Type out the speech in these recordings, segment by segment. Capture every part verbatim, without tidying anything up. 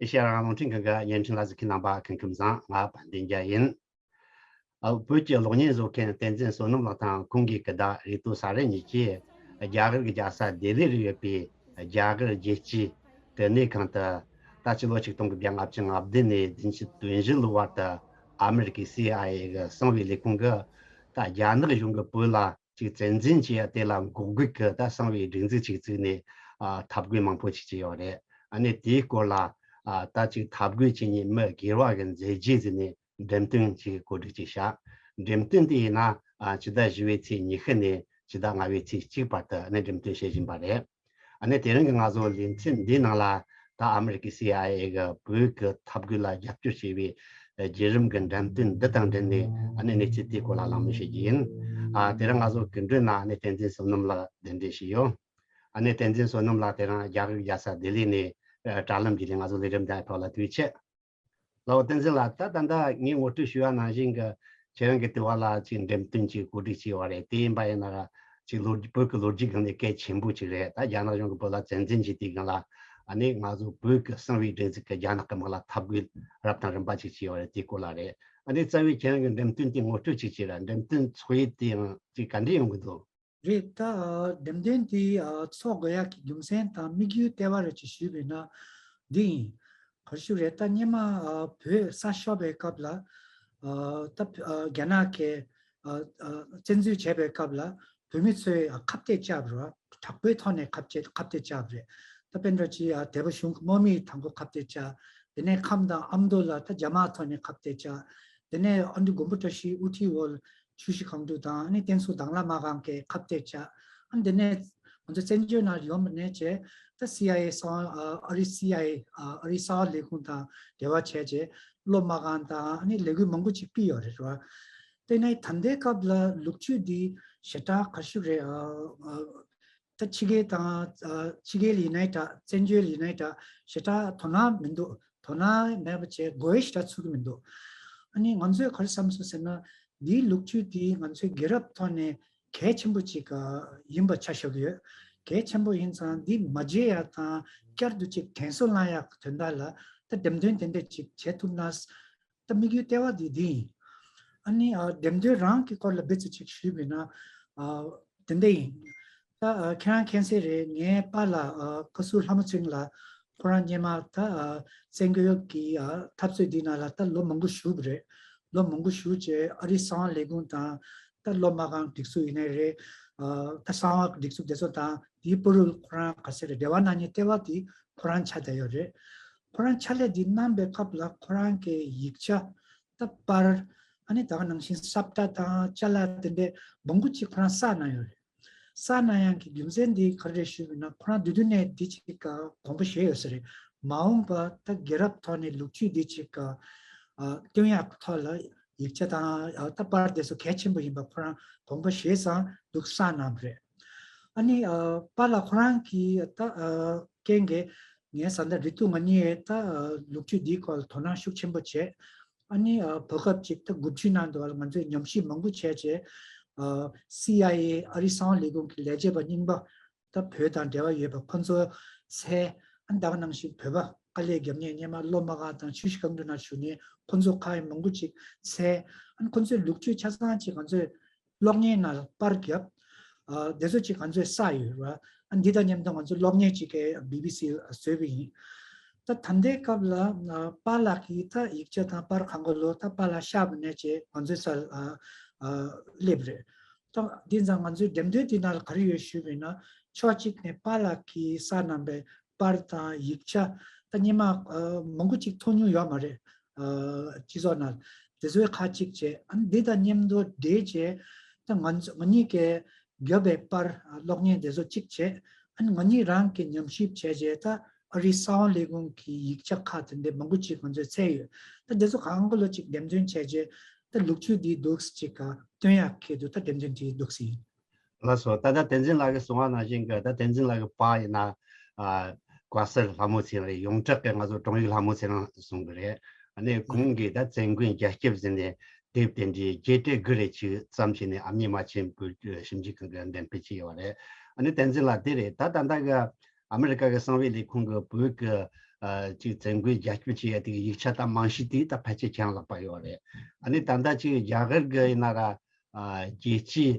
ཨེ་ཤེ་ཡ་རང་དབང་རླུང་འཕྲིན་ཁང་གི་བརྙན་འཕྲིན་ལ་གཟིགས་མཁན་རྣམ་པ་སྐུ་ཁམས་བཟང་། ང་དཔལ་ལྡན་རྒྱལ་ཡིན། ཨ། བོད་ཀྱི་གློག་བརྙན་བཟོ་མཁན་བསྟན་འཛིན་བསོད་ནམས་ལགས་དང་ཁོང་གི་སྐུ་ཟླ་རེ་ལྟོ་ས་རེ་གཉིས་ཀྱིས་རྒྱ་གར་གྱི་རྒྱལ་ས་ལྡི་ལི་རུ་ཡོད་པའི་རྒྱ་གར་རྒྱལ་སྤྱིའི་བསྟི་གནས་ཁང་དུ། ད་ཕྱི་ལོ་ཆིག་སྟོང་དགུ་བརྒྱ་ལྔ་བཅུ་ང་བདུན་ནས་བདུན་ཅུ་དོན་བཞི་ལོའི་བར་དུ་ཨ་མེ་རི་ཀའི་སི་ཨའི་ཨེ་གི་གསང་བའི་ལས་ཁུངས་ཀྱིས་ད་རྒྱ་ནག་གཞུང་གིས་བོད་ལ་ཅིག་བཙན་འཛུལ་བྱས་ཡ་དེ་ལ་འགོག་རྒོལ་གྱི་ད་གསང་བའི་སྒྲིག་འཛུགས་ཅིག་བཙུགས་ནས། ཨ། ཐབས་བཀོད་མང་པོ་ཅིག་བྱས་ཡོད་རེད། ཨ་ནི་དེའི་སྐོར་ལ། ཨ། ད་ཅིག་ཐབས་བཀོད་བྱས་ནས་མི་སྒེར་བ་གི་མཛད་རྗེས་ཟེར་ནས་འགྲེམས་སྟོན་ཅིག་གོ་སྒྲིག་ཅིག་བྱས། འགྲེམས་སྟོན་དེ་ཡིན་ན། ཨ། ཕྱི་ཟླ་བཞི་པའི་ཚེས་ཉི་ཤུ་ནས་ཕྱི་ཟླ་ལྔ་པའི་ཚེས་གཅིག་བར་དུ་ཨ་ནི་འགྲེམས་སྟོན་བྱེད་བཞིན་པ་རེད། ཨ་ནི་དེ་རིང་གི་ང་ཚོ་ལེ་ཚན་འདིའི་ནང་ལ། ད་ཨ་མེ་རི་ཀའི་སི་ཨའི་ཨེ་གིས་བོད་ཀྱི་འཐབ་རྒོལ་ལ་རྒྱབ་སྐྱོར་བྱས་པའི་བརྒྱུད་རིམ་གྱི་འགྲེམས་སྟོན་འདི་དང་འབྲེལ་ནས། ཨ་ནི་གནས་ཚུལ་དེའི་སྐོར་ལ་གླེང་མོལ་བྱེད་ཀྱི་ཡིན། ཨ། དེ་རིང་ང་ཚོ་སྐུ་མགྲོན་ནང་ཨ་ནི་བསྟན་འཛིན་བསོད་ནམས་ལགས་གདན་འདྲེན་ཞུས་ཡོད། ཨ་ནི་བསྟན་འཛིན་བསོད་ནམས་ལགས་དེ་རིང་རྒྱ་གར་རྒྱལ་ས་ལྡི་ལི་ནས། ཨ། དྲ་ལམ་བརྒྱུད་ནས་ང་ཚོ་ལས་རིམ་འདིའི་ཐོག་ལ་ཐུགས་རྗེ་ཆེ། ལགས་བསྟན་འཛིན་ལགས། ད་ད་ལྟ་ངས་ངོ་སྤྲོད་ཞུས་པ་ནང་བཞིན་གྱི་ཁྱེད་རང་གིས་དེ་བ་ལ་ཅིག་འགྲེམས་སྟོན་ཅིག་གོ་སྒྲིག་བྱས་པ་རེད། དེ་ཡིན་པ་ཡིན་ན་ར་ཅིག་ལོ་རྒྱུས། བོད་ཀྱི་ལོ་རྒྱུས་སྒང་ནས་གལ་ཆེན་པོ་ཅིག་རེད། ད་རྒྱ་ནག་གཞུང་གིས་བོད་ལ་བཙན་འཛུལ་བྱས་དུས་སྒང་ལ། ཨ་ནི་ང་ཚོ་བོད་ཀྱི་གསང་བའི་སྒྲིག་འཛུགས་ཀྱིས་རྒྱ་ནག་གི་དམག་ལ་འཐབ་རྒོལ་རབ་དང་རིམ་པ་ཅིག་བྱས་པ་རེད། དེའི་སྐོར་ལ་རེད། ཨ་ནི་རྩ་བའི་ཁྱེད་རང་གིས་འགྲེམས་སྟོན་དེ་ངོ་སྤྲོད་ཅིག་བྱས་ར། འགྲེམས་སྟོན་ཚོགས་ཡུལ་དེ་ཡང་ཅིག་ག་འདྲ་ཡོང་གི་འདུག་རེད། ད་འགྲེམས་སྟོན་དེ་ཚོགས་དགོས་ཡག་གི་རྒྱུ་མཚན་དང་དམིགས་ཡུལ་ལྟེ་བ་རེ་ཅིག་ཞུས་པ་ཡིན་ན་འདི་ཡིན། ག་རེ་ཞུ་རེད། ད་སྔོན་མ་བོད་ས་ཤོར་བའི་སྐབས་ལ། ད་རྒྱ་ནག་གིས་བཙན་འཛུལ་བྱས་པའི་སྐབས་ལ་བོད་མི་ཚོས་ཁ་གཏད་བཅག་པ་རེད། དྲག་པོའི་ཐོག་ནས་ཁ་གཏད་ཁ་གཏད་བཅག་པ་རེད། ད་དཔེར་ན་ཅིག་འདས་པོ་གཞུང་གི་དམག་མིས་དང་པོ་ཁ་གཏད་བཅག་དེ་ནས་ཁམས་དང་ཨ་མདོ་ལ་ད་རྒྱ་དམག་ཐོག་ནས་ཁ་གཏད་བཅག་དེ་ནས་ཨ་འབྲུག་མགོན་པོ་བཀྲ་ཤིས་དབུ་ཁྲིད་འོག་ཆུ་བཞི་སྒང་དྲུག་དང་། ཨ་ནི་བསྟན་སྲུང་དྭང་བླངས་དམག་ཁང་གིས་ཁ་གཏད་བཅག་ཨ་ནི་དེ་ནས་ང་ཚོ་བཙན་བྱོལ་ནང་ཡོང་བ་ནས་བྱས་ད་སི་ཨའི་ཨེ་གསང་བ། ཨ་རི་སི་ཨའི་ཨེ། ཨ་རི་གསང་བ་ལས་ཁུངས་དང་འབྲེལ་བ་བྱས་བྱས་གློ་དམག་ཁང་དང་ཨ་ནི་ལས་འགུལ་མང་པོ་ཅིག་སྤེལ་ཡོད་རེད། རེད་བ། དེ་ནས་ད་ལྟའི་སྐབས་ལ་ལོ་རྒྱུས་འདི་ཞེ་དྲག་ག་རེ་ཞུ་རེད། ཨ་ཨ་ད་ཕྱི་རྒྱལ་དང་། ཨ་ཕྱི་རྒྱལ་ཡིན་ནའི་འདྲ། བཙན་བྱོལ་ཡིན་ནའི་འདྲ། ཞེ་དྲག་དོ་སྣང་མི་འདུག་དོ་སྣང་མེད་པ་བྱས་མགོ་ཡེ་ཞེ་དྲག་ཚོད་ཀྱི་མི་འདུག་ཨ་ནི་ང་ཚོས་ག་རེ་བསམ་སོང་ཟེར་ན། འདིའི་ལོ་རྒྱུས་འདི་ང་ཚོའི་རྒྱལ་རབས་ཐོག་ནས་གལ་ཆེན་པོ་ཅིག་ཡིན་པ་ཆ་བཞག་གི་ཡོད། གལ་ཆེན་པོ་ཡིན་ཙང་འདི་མ་བརྗེད་ཡག་དང་བསྐྱར་དུ་ཅིག་དྲན་གསོ་བསླང་ཡག་གི་དོན་དག་ལ་ད་འགྲེམས་སྟོན་དེ་འདྲ་ཅིག་བྱེད་ཐུབ་ན། ད་དམིགས་ཡུལ་ལྟེ་བ་དེ་འདི་ཡིན། ཨ་ནི་ཨ་འགྲེམས་སྟོན་རང་གི་སྐོར་ལ་སྦད་ཚེ་ཅིག་ཞུས་པ་ཡིན་ན། ཨ་དེ་འདྲ་ཡིན། ད་ཨ་ཁྱེད་རང་མཁྱེན་གསལ་རེད། ངའི་པཱ་ལགས་ཨ་བཀའ་ཟུར་ལྷ་མོ་ཚེ་རིང་ལགས་ཁོ་རང་སྔོན་མ་ད་ཨ་བཙན་རྒོལ་གྱི་ཨ་འཐབ་རྩོད་འདི་ནང་ལ་ད་ལོ་མང་པོ་བཞུགས་པ་རེད། ལོ་མང་པོ་བཞུགས་བྱས་ཨ་རི་གསང་བ་ལས་ཁུངས་དང་། ད་གློ་དམག་ཁང་སྒྲིག་འཛུགས་ཡིན་ནའི་རེད། ཨ་ད་གསང་བ་སྒྲིག་འཛུགས་དེ་ཚོ་དང་དེའི་བར་དུ་ཁོ་རང་ག་ཟེར་རེད། འབྲེལ་བ་གནང་མཁན་ལྟེ་བ་དེ་ཁོ་རང་ཆགས་བསྡད་ཡོད་རེད། ཁོ་རང་ཕྱག་ལས་འདི་གནང་པའི་སྐབས་ལ་ཁོ་རང་གི་ཡིག་ཆ། ད་པར། ཨ་ནི་ད་ག་ནང་བཞིན་ས་བཀྲ་དང་ཅ་ལག་དེ་འདྲའི་མང་པོ་ཅིག་ཁོ་རང་བསགས་གནང་ཡོད་རེད། བསགས་གནང་ཡག་གི་རྒྱུ་མཚན་འདི་ག་རེ་རེད་ཞུས་པ་ཡིན་ན། ཁོ་རང་དུས་དུས་ནས་འདི་ཅིག་དགོངས་པ་བཞེས་ཡོད་ས་རེད། མ་འོངས་པ་ད་རྒྱལ་རབས་ཐོག་ནས་ལོ་རྒྱུས་འདི་ཅིག་ཨ་སྟོན་ཡག་གི་ཐོག་ལ་ཡིག་ཆ་དང་ཨ་ད་པར་དེ་ཚོ་གལ་ཆེན་པོ་ཡིན་པ་ཁོ་རང་དགོངས་པ་བཞེས་ཙང་འདུག་བསགས་གནང་བ་རེད། ཨ་ནི་ཨ་པཱ་ལགས་ཁོ་རང་གི་ད་ཨ་རྐྱེན་གྱིས་ངའི་བཟའ་ཟླ་རེ་ལྟོ་ང་གཉིས་ད་ཨ་ལོ་རྒྱུས་འདིའི་སྐོར་ལ་དོ་སྣང་ཤུགས་ཆེན་པོ་བྱས། ཨ་ནི་ཨ་བར་སྐབས་ཅིག་ད་དགུ་བཅུའི་ནང་དུ་ང་ཚོས་ཉམས་ཞིབ་མང་པོ་བྱས་བྱས། ཨ་སི་ཨའི་ཨེ་ཨ་རི་གསང་བ་ལས་ཁུངས་ཀྱི་ལས་བྱེད་པ་རྙིང་པ་ད་བོད་དང་འབྲེལ་བ་ཡོད་པ་ཁོ་ཚོ་འཚོལ། ཨ་ནི་ད་ག་ནང་བཞིན་བོད་པ་དཀའ་ལས་རྒྱབ་མཁན་སྔོན་མ་གློ་དམག་ཁང་དང་ཆུ་བཞི་སྒང་དྲུག་ནང་བཞུགས་མཁན་ཁོ་ཚོ་ཁག་མང་པོ་ཅིག་འཚོལ། ཨ་ནི་ཁོ་ཚོའི་ལོ་རྒྱུས་ཆ་ཚང་ཅིག་ང་ཚོས་གློག་བརྙན་ནང་ལ་པར་བརྒྱབ། ཨ་དེ་ཚོ་ཅིག་ང་ཚོས་བསགས་ཡོད་ར། ཨ་འདི་དང་མཉམ་དུ་ང་ཚོས་གློག་བརྙན་ཅིག་གི་བི་བི་སི་བཟོས་པ་ཡིན། ད་ད་ལྟའི་སྐབས་ལ་ཨ་པཱ་ལགས་ཀྱིས་ད་ཡིག་ཆ་དང་པར་གང་ག་ལོ་ད་པཱ་ལགས་གཤགས་པ་ནས་བྱས་ང་ཚོའི་སར་ཨ་ཨ་སླེབས་རེད། ད་དེ་ཙང་ང་ཚོའི་འགྲེམས་སྟོན་འདི་ནང་ལ་ག་རེ་ཡོད་ཞུས་པ་ཡིན་ན། ཕྱོགས་གཅིག་ནས་པཱ་ལགས་ཀྱིས་བསགས་གནང་པའི་པར་དང་ཡིག་ཆ་ད་སྔོན་མ་ཨ་མང་པོ་ཅིག་མཐོང་མྱོང་ཡོད་མ་རེད། ཨ་སྤྱི་ཚོགས་ནང་དེ་ཚོའི་ཁག་ཅིག་བྱས། ཨ་ནི་འདི་དང་མཉམ་དུ་འབྲེལ་བྱས་ད་ང་ཚོ་ང་གཉིས་ཀྱིས་བརྒྱབ་པའི་པར་གློག་བརྙན་དེ་ཚོ་གཅིག་བྱས། ཨ་ནི་ང་གཉིས་རང་གིས་ཉམས་ཞིབ་བྱས་བྱས་ད་ཨ་རིའི་གསང་བ་ལས་ཁུངས་ཀྱི་ཡིག་ཆ་ཁག་དེ་འདྲ་མང་པོ་ཅིག་ང་ཚོས་འཚོལ་ཡོད། ད་དེ་ཚོ་གང་ག་ལོ་ཅིག་འགྲེམས་སྟོན་བྱས་བྱས་ད་ལོ་རྒྱུས་འདི་འདུག་སེ་ཅིག་ག་སྟོན་ཡག་ཆེད་དུ་ད་འགྲེམས་སྟོན་དེ་འདུག་སེ་ཡིན། ལགས་སོ། ད་ལྟ་བསྟན་འཛིན་ལགས་ཀྱིས་གསུངས་པ་ནང་བཞིན་གྱི་ད་བསྟན་འཛིན་ལགས་ཀྱི་པཱ་ཡིན་ན། ཨ་བཀའ་ཟུར་ལྷ་མོ་ཚེ་རིང་རེད། ཡོངས་གྲགས་ཀྱི་ང་ཚོ་ཀྲུང་ཡིག་ལྷ་མོ་ཚེ་རིང་གསུང་གི་རེད། ཨ་ནི་ཁོང་གིས་ད་བཙན་མགོན་རྒྱལ་སྐྱབས་ཟེར་ནས་དེབ་དེ་འདྲའི་བརྒྱད་ཁྲི་དགུ་རེ་ཅིག་བརྩམས་བྱས་ནས་ཨ་མྱེས་རྨ་ཆེན་བོད་ཞིབ་འཇུག་ཁང་གིས་འགྲེམས་སྤེལ་བྱས་ཡོད་རེད། ཨ་ནི་བསྟན་འཛིན་ལགས་དེ་རེད། ད་ད་ལྟ་གི་ཨ་མི་རི་ཀ་གི་གསང་བའི་ལས་ཁུངས་ཀྱིས་བོད་ཀྱི་ ཨ་ཅིག་བཙན་རྒོལ་རྒྱ་སྐྱོབ་བྱེད་ཡ་དེ་གི་ཡིག་ཆ་དང་རྨང་གཞི་དེ་ད་ཕལ་ཆེར་ཁྱེད་རང་ལག་པ་ཡོད་རེད། ཨ་ནི་ད་ལྟ་ཅིག་རྒྱ་གར་གི་ཡིན་ན་ར་ཨ་རྒྱལ་སྤྱིའི་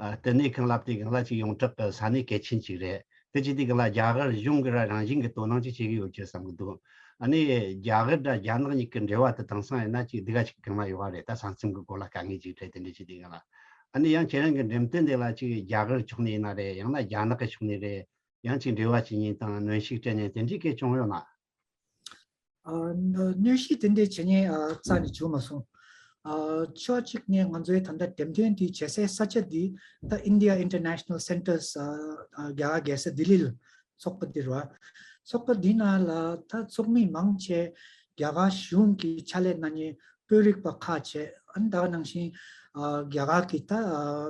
ཨ་བསྟི་གནས་ཁང་ལབ་དེ་གང་ལ་ཅིག་ཡོངས་གྲགས་ཀྱི་ས་གནས་གལ་ཆེན་ཅིག་རེད། དེ་ཅི་དེ་གང་ལ་རྒྱ་གར་གཞུང་གི་ར་རང་བཞིན་གྱི་དོ་སྣང་ཅིག་བྱེད་ཀྱི་ཡོད་ཀྱི་བསམ་གྱི་འདུག་ཨ་ནི་རྒྱ་གར་དང་རྒྱ་ནག་གཉིས་ཀྱི་འབྲེལ་བ་དེ་དེང་སང་ཡིན་ན་ཅིག་འདི་ག་ཅིག་གང་ལ་ཡོད་པ་རེད། ད་ས་མཚམས་ཀྱི་སྐོར་ལ་དཀའ་ངལ་ཅིག་འཕྲད་དེ་འདྲ་ཅི་དེ་གང་ལ། ཨ་ནི་ཡང་ཁྱེད་རང་གི་འགྲེམས་སྟོན་དེ་ལ་ཅིག་རྒྱ་གར་ཕྱོགས་ནས་ཡིན་ན་རེད། ཡང་ན་རྒྱ་ནག་གི་ཕྱོགས་ནས་རེད། ཡང་ཅིག་འབྲེལ་བ་བྱེད་མཁན་དང་གནོན་ཤུགས་སྤྲད་མཁན་དེ་འདྲའི་སྐད་བྱུང་ཡོད་ན། ཨ་གནོན་ཤུགས་དེ་འདྲའི་བྱེད་མཁན་ཨ་རྩ་ནས་བྱུང་མ་སོང་། ཨ་ཕྱོགས་གཅིག་ནས་ང་ཚོའི་ད་ལྟ་འགྲེམས་སྟོན་དེ་བྱེད་སའི་ས་ཆ་འདི་ད་India International Centres ཨ་ཨ་རྒྱ་གར་རྒྱལ་ས་ལྡི་ལི་ལ་ཚོགས་པ་འདི་རེད་བ། ཚོགས་པ་འདི་ནང་ལ་ད་ཚོགས་མི་མང་ཆེ་རྒྱ་གར་གཞུང་གི་ཕྱག་ལས་གནང་མཁན་དཔོན་རིག་པ་ཁག་བྱས། ཨ་ནི་ད་ག་ནང་བཞིན་ཨ་རྒྱ་གར་གྱི་ད་ཨ་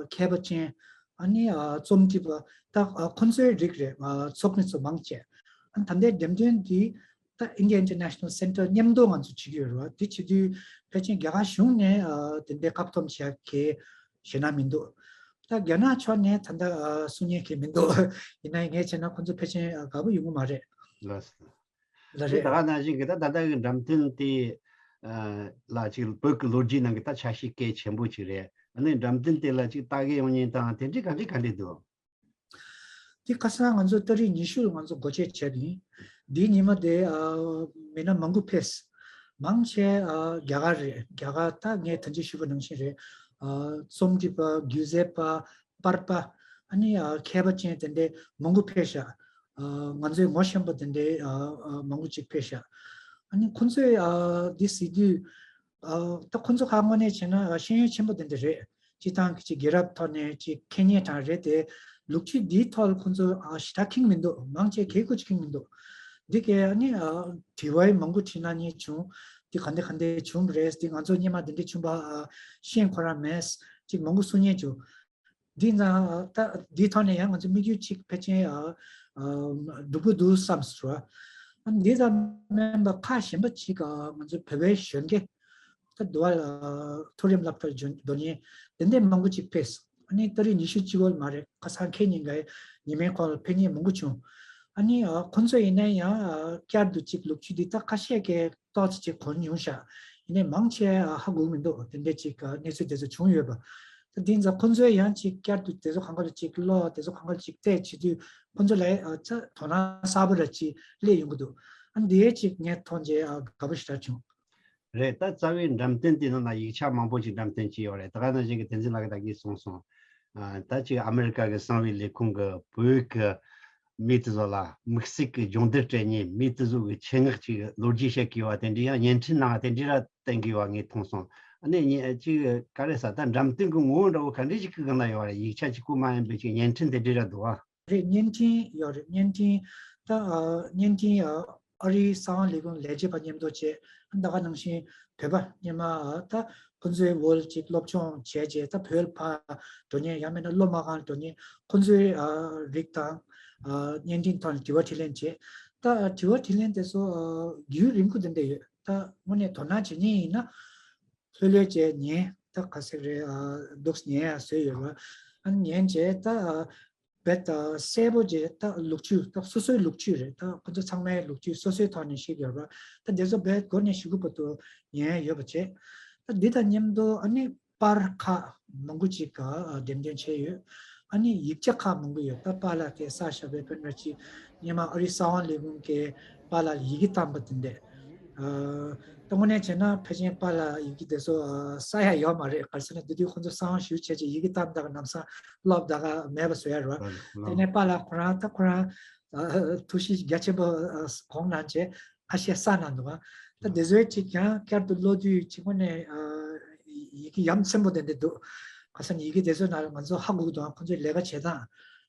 མཁས་པ་ཅན། ཨ་ནི་ཨ་རྩོམ་སྒྲིག་པ་ད་ཨ་ཁོང་ཚོའི་རིགས་རེད། ཨ་ཚོགས་མི་ཚོ་མང་ཆེ། ཨ་ནི་ད་ལྟའི་འགྲེམས་སྟོན་འདི་ད་India International Centre མཉམ་དུ་ང་ཚོ་བྱེད་ཀྱི་ཡོད་རེད་བ། འདི་བྱེད་དུས་ཕལ་ཆེར་རྒྱ་གར་གཞུང་ནས་ཨ་དེ་འདྲའི་བཀག་སྡོམ་བྱེད་ཡག་གི་ཞེད་སྣང་མི་འདུག་ད་རྒྱ་ནག་ཕྱོགས་ནས་ད་ལྟ་ཨ་གསུང་མཁན་གྱི་མི་འདུག་ཡིན་ན་ངས་བྱས་ན་ཁོང་ཚོ་ཕལ་ཆེར་ཨ་དགའ་པོ་ཡོང་གི་མ་རེད། ལགས་སོ། ལ་རེད། ད་ག་ནང་བཞིན་གྱི་ད་ད་ལྟ་གི་འགྲེམས་སྟོན་དེ་ཨ་ལ་ཅིག་བོད་ཀྱི་ལོ་རྒྱུས་ནང་གི་ད་ཆ་ཤས་གལ་ཆེན་པོ་ཅིག་རེད། ཨ་ནི་འགྲེམས་སྟོན་དེ་ལ་ཅིག་ལྟ་གི་ཡོང་མཁན་དང་དེ་འདྲའི་ག་འདྲའི་ག་འདྲའི་འདུག་དེ་ཁ་སང་ང་ཚོ་ཏ་རིག་ཉི་ཤུ་ལ་ང་ཚོ་སྒོ་འབྱེད་བྱས་པ་ཡིན། འདིའི་ཉི་མ་དེ་ཨ་མི་སྣ་མང་པོ་ཕེབས། མང་ཆེ་ཨ་རྒྱ་གར་རེད། རྒྱ་གར་ད་ངས་ད་ཅི་ཞུས་པ་ནང་བཞིན་རེད། ཨ་རྩོམ་སྒྲིག་པ། སྒྱུ་རྩལ་པ། པར་པ། ཨ་ནི་ཨ་མཁས་པ་ཅན་དེ་འདྲའི་མང་པོ་ཕེབས་ཤག་ཨ་ང་ཚོའི་ངོ་ཤེས་པ་དེ་འདྲའི་ཨ་ཨ་མང་པོ་ཅིག་ཕེབས་ཤག་ཨ་ནི་ཁོང་ཚོས་ཨ་འདི་གཟིགས་དུས་ཨ་ད་ཁོང་ཚོ་ཁག་དངོས་གནས་བྱས་ན་ཨ་ཤེས་ཡོན་ཆེན་པོ་དེ་འདྲ་རེད། སྤྱིར་བཏང་གི་ཅིག་རྒྱལ་རབས་ཐོག་ནས་ཅིག་མཁས་མཁན་གྲས་རེད་དེ། ལོ་རྒྱུས་འདིའི་ཐོག་ལ་ཁོང་ཚོ་ཨ་ཞེ་དྲག་མཁྱེན་མི་འདུག་མང་ཆེ་གལ་ཁུ་ཅིག་མཁྱེན་མི་འདུག་འདི་གས་ཨ་ནི་ཨ་དྲི་བ་མང་པོ་དྲིས་གནང་མཁན་བྱུང་། འདི་ག་འདྲ་ག་འདྲ་བྱུང་བ་རེད། འདི་ང་ཚོ་སྔོན་མ་འདི་འདྲ་བྱུང་བ་ཨ་ཤེས་ཁོ་རང་མེད་ཅིག་མང་པོ་གསུང་མཁན་བྱུང་། འདི་ན་ད་འདིའི་ཐོག་ནས་ཡང་ང་ཚོ་དམིགས་ཡུལ་གཅིག་ཕལ་ཆེར་ཨ་ཨ་འགྲུབ་ཀྱི་འདུག་བསམ་སོང་། ཨ་འདི་ཙམ་མིན་པ་ཁག་གཞན་པ་གཅིག་ཨ་ང་ཚོ་བོད་པའི་གཞོན་སྐྱེས་ད་འདི་བ་ལ་མཐོ་རིམ་སློབ་གྲྭར་འགྲོ་མཁན་དེ་འདྲའི་མང་པོ་གཅིག་ཕེབས། ཨ་ནི་ཏ་རིག་ཉི་ཤུ་གཅིག་པོ་མ་རེད། ཁ་སང་ཁེ་ཉིན་གའི་ཉི་མའི་ཁོངས་ལ་ཕེབས་མཁན་མང་པོ་བྱུང་། ཨ་ནི་ཨ་ཁོང་ཚོ་ཡིན་ན་ཡང་ཨ་བསྐྱར་དུ་གཅིག་ལོ་རྒྱུས་འདི་ད་ཁ་ཤས་ཀྱིས་ཏོག་ཙམ་ཅིག་གོ་མྱོང་ཤག་ཡིན་ནའི་མང་ཆེ་ཨ་ཧ་གོ་གི་མི་འདུག་དེ་འདྲ་ཅིག་ཨ་གནས་ཚུལ་དེ་ཚོ་བྱུང་ཡོད་པ། ད་འདི་ཙང་ཁོང་ཚོས་ཡང་ཅིག་བསྐྱར་དུ་དེ་ཚོ་གང་ག་ལ་ཅིག་ཀློག་དེ་ཚོ་གང་ག་ལ་ཅིག་བལྟས་བྱེད་དུས་ཁོང་ཚོ་ལ་ཨ་ཚ་དོ་སྣང་གསར་པ་ར་ཅིག་སླེབས་ཡོང་གི་འདུག་ཨ་འདི་ཅིག་ངས་མཐོང་རྗེས་ཨ་དགའ་པོ་ཞེ་དྲག་བྱུང་། རེད། ད་རྩ་བའི་འགྲེམས་སྟོན་དེ་ནང་ལ་ཡིག་ཆ་མང་པོ་ཅིག་འགྲེམས་སྟོན་བྱས་ཡོད་རེད། ད་ག་ནང་བཞིན་གྱི་བསྟན་འཛིན་ལགས་ཀྱིས་ད་གིན་གསུངས་སོང་། ཨ་ད་ཅིག་ཨ་མེ་རི་ཀ་གི་གསང་བའི་ལས་ཁུངས་ཀྱི་བོད་ཀྱི་མི་དེ་ཚོ་ལ་དམིགས་བསལ་གྱི་སྦྱོང་བརྡར་སྤྲད་མཁན་མི་དེ་ཚོ་གི་ཆེད་མངགས་ཅིག་ལོ་རྒྱུས་བཤད་ཀྱི་ཡོད་པ་དེ་འདྲ་ཡང་བརྙན་འཕྲིན་ནང་དེ་འདྲ་ར་བསྟན་གྱི་ཡོད་པ་ངས་མཐོང་སོང་། ཨ་ནི་ཉེ་ཅིག་ག་རེ་ཟ་ད་འགྲེམས་སྟོན་གྱི་ངོ་བོ་འདྲ་བོ་ག་འདྲ་ཞིག་གི་སྒང་ལ་ཡོད་རེད། ཡིག་ཆ་གཅིག་པུ་མ་ཡིན་པའི་ཅིག་བརྙན་འཕྲིན་དེ་འདྲ་ར་འདུག་ཨ། རེད། བརྙན་འཕྲིན་ཡོད་རེད། བརྙན་འཕྲིན་ད་ཨ་བརྙན་འཕྲིན་ཨ་ཨ་རིའི་གསང་བ་ལས་ཁུངས་ལས་བྱེད་པ་མཉམ་དུ་བྱས། ད་ག་ནང་བཞིན་བོད་པ་སྔོན་མ་ཨ་ད་ཁོང་ཚོའི་འོག་ལ་ཅིག་སློབ་སྦྱོང་བྱས་རྗེས་ད་བོད་ལ་ཕར་འགྲོ་མཁན། ཡང་མིན་ན་སློབ་མ་སྒང་ལ་འགྲོ་མཁན་ཁོང་ཚོའི་ཨ་རིགས་དང་ཨ་བརྙན་འཕྲིན་ཐོག་ནས་དྲི་བ་དྲིས་ལན་བྱས། ད་ཨ་དྲི་བ་དྲིས་ལན་དེ་ཚོ་ཨ་རྒྱུན་རིང་པོ་དེ་འདྲ་ཡོད། ད་དངོས་གནས་དོ་སྣང་བྱེད་མཁན་ཡིན་ན་ལྷོད་ལྷོད་བྱས་ཉན། ད་ག་ཟེར་རེད། ཨ་འདུག་ཉན་ཡ་བཟོས་ཡོད་རེད། ཨ་ཉན་བྱས་ད་ཨ་རྦད་དེ་གསལ་པོ་བྱས། ད་ལོ་རྒྱུས་ད་སོ་སོའི་ལོ་རྒྱུས་རེད། ད་ཁོ་ཚོ་ཚང་མའི་ལོ་རྒྱུས་སོ་སོའི་ཐོག་ནས་ཤེས་ཡོད་རེད། ད་དེ་ཚོ་རྦད་མགོ་ནས་གཞུག་གུ་བར་དུ་ཉན་ཡ་ཡོད་པ་བྱས། ད་འདི་དང་མཉམ་དུ་ཨ་ནི་པར་ཁག་མང་པོ་ཅིག་ག་འགྲེམས་སྟོན་བྱས་ཡོད། ཨ་ནི་ཡིག་ཆ་ཁག་མང་པོ་ཡོད། ད་པཱ་ལགས་དེ་གསར་བཞག་པའི་དཔེར་ན་ཅིག་སྔོན་མ་ཨ་རིའི་གསང་བ་ལས་ཁུངས་ཀྱི་པཱ་ལགས་ལ་ཡི་གེ་བཏང་པ་དེ་འདྲས། ཨ་ད་དངོས་གནས་བྱས་ན་ཕལ་ཆེར་པཱ་ལགས་ཡི་གེ་དེ་ཚོ་ཨ་ས་ཡ་ཡོད་མ་རེད། ག་རེ་ཟེར་ན་དེ་དུས་ཁོང་ཚོ་གསང་བ་ཞུ་བྱས་རྗེས་ཡི་གེ་བཏང་ད་ག་ལམ་སང་ལོག་ད་ག་མེད་པ་བཟོ་ཡ་རེད་བ། དེ་ནས་པཱ་ལགས་ཁོ་རང་ད་ཁོ་རང་ཨ་ཐུགས་གཤིས་རྒྱ་ཆེན་པོ་ཨ་གོང་ནང་བྱས་ཁ་ཤས་བསགས་གནང་འདུག་ཨ། ད་དེ་ཚོའི་ཅིག་ཀྱང་བསྐྱར་དུ་ཀློག་དུས་ཅིག་དངོས་གནས་ཨ་ཡི་གེ་ཡ་མཚན་པོ་དེ་འདྲ་འདུག་ག་ས་ནས་ཡི་གེ་དེ་ཚོའི་ནང་ལ་ང་ཚོ་ཧ་གོ་གི་འདུག་ཨ། ཁོང་ཚོའི་ལས་ཀ་བྱེད་སྟངས།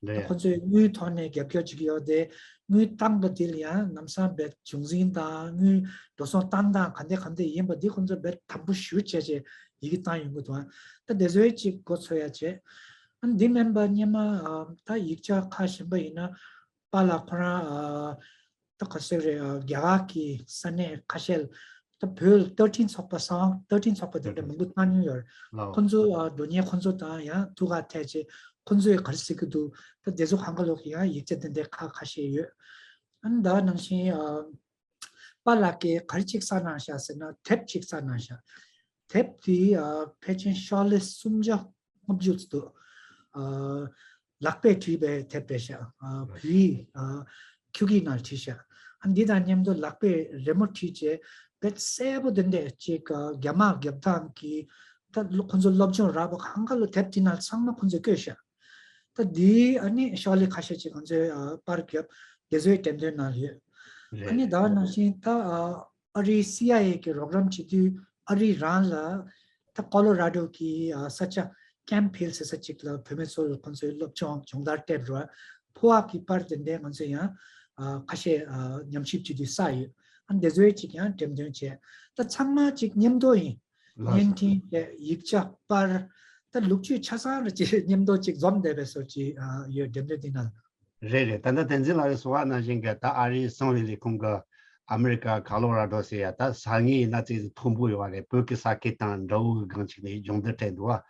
ད་ལས་ཁོང་ཚོས་དངུལ་ཐོག་ནས་རྒྱབ་སྐྱོར་བྱེད་ཀྱི་ཡོད་དེ། དངུལ་བཏང་པ་དེ་ལ་ཡང་ལམ་སང་རྦད་བྱུང་འཛིན་དང་དངུལ་འགྲོ་སོང་བཏང་སྟངས་ག་འདྲ་ག་འདྲ་ཡིན་པ་འདི་ཁོང་ཚོ་རྦད་དམ་པོ་ཞིབ་བྱས་བྱས་ཡི་གེ་བཏང་ཡོང་གི་འདུག་ཨ། ད་དེ་ཚོའི་ཅིག་མགོ་ཚོད་ཡ་བྱས། ཨ་འདི་མིན་པ་སྔོན་མ་ཨ་ད་ཡིག་ཆ་ཁག་གཞན་པ་ཡིན་ན། པཱ་ལགས་ཁོ་རང་ཨ་ད་ག་ཟེར་རེད། ཨ་རྒྱ་གར་གྱི་ས་གནས་ཁ་ཤས་ལ་ད་བོད་ལ་རྟ་མགྲིན་ཚོགས་པ་སང་རྟ་མགྲིན་ཚོགས་པ་དེ་འདྲ་མང་པོ་བཏང་མྱོང་ཡོད་རེད། ལའོ། ཁོང་ཚོ་ཨ་འགྲོ་མཁན་ཁོང་ཚོ་དང་ཡང་ཐུག་ག་ཐད་ཅེ་ཁོང་ཚོས་ག་རེ་ཟེར་གྱི་འདུག་ད་དེ་ཚོ་གང་ག་ལོག་གི་ཡང་ཡིག་ཆ་དེ་འདྲ་ཁ་ཁ་ཤས་ཡོད། ཨ་ནི་ད་ནང་བཞིན་ཨ་ པཱ་ལགས་ཀྱིས་ག་རེ་ཅིག་བསགས་གནང་ཤག་ཟེར་ན་དེབ་ཅིག་བསགས་གནང་ཤག་དེབ་དེ་ཨ་ཕལ་ཆེར་ཤོག་ལྷེ་སུམ་བརྒྱ་ལྔ་བཅུ་ཙམ་འདུག་ཨ་ལག་པས་བྲིས་པའི་དེབ་རེད་ཤག་ཨ་བོད་ཡིག་ཨ་ཁྱུག་ཀི་ནང་བྲིས་ཤག་ཨ་འདི་དང་མཉམ་དུ་ལག་པས་རི་མོ་བྲིས་བྱས་དཔེ་གསལ་པོ་དེ་འདྲས་ཅིག་ཨ་རྒྱ་དམག་རྒྱབ་སྟངས་ཀྱི་ད་ཁོ་ཚོ་སློབ་སྦྱོང་རག་པ་གང་ག་ལོ་དེབ་དེ་ནང་ཚང་མ་ཁོ་ཚོས་བཀོད་ཤག་ད་འདི་ཨ་ནི་ཤོག་ལྷེ་ཁ་ཤས་ཅིག་ང་ཚོས་ཨ་པར་བརྒྱབ་དེ་ཚོའི་འགྲེམས་སྟོན་ནང་ཡོད། ཨ་ནི་ད་ག་ནང་བཞིན་ད་ཨ་ཨ་རིའི་སི་ཨའི་ཨེ་གི་རོགས་རམ་བྱེད་དུས་ཨ་རི་རང་ལ་ད་ཀོ་ལོ་ར་ཌོ་གི་ཨ་ས་ཆ་ཀེམ་ཕིལ་ཟེར་ས་ཅིག་ལ་བུད་མེད་ཚོ་ལ་ཁོང་ཚོའི་སློབ་སྦྱོང་སྦྱོང་བརྡར་སྤྲད་རོགས། ཕོ་བ་གི་པར་དེ་འདྲའི་ང་ཚོས་ཡང་ཨ་ཁ་ཤས་ཨ་ཉམས་ཞིབ་བྱེད་དུས་བསགས་ཡོད། ཨ་ནི་དེ་ཚོའི་ཅིག་ཡང་འགྲེམས་སྟོན་བྱས། ད་ཚང་མ་ཅིག་མཉམ་དུ་ཡིན། ལགས་སོ། བརྙན་འཕྲིན་བཅས་ཡིག་ཆ་པར་ད་ལོ་རྒྱུས་ཆ་ཚང་རེ་ཅིག་མཉམ་དུ་ཅིག་འཛོམས་བསྡད་པའི་བཟོ་ཅིག་ཨ་ཡོད་འགྲེམས་སྟོན་འདི་ནང་། རེད་རེད། ད་ལྟ་བསྟན་འཛིན་ལགས་ཀྱིས་གསུངས་པ་ནང་བཞིན་གྱི་ད་ཨ་རིའི་གསང་བའི་ལས་ཁུངས་ཀྱི་ཨ་མི་རི་ཀ་ཁ་ལོ་ར་ཌོ་ཟེར་ཡ་ད་ས་ངོས་ཡིན་ན་ཙི་ཙི་མཐོན་པོ་ཡོད་པ་རེད། བོད་ཀྱི་ས་ཁུལ་དང་འདྲ་བོ་གི་སྒང་ཅིག་ནས་སྦྱོང་བརྡར་སྤྲད་འདུག་བ།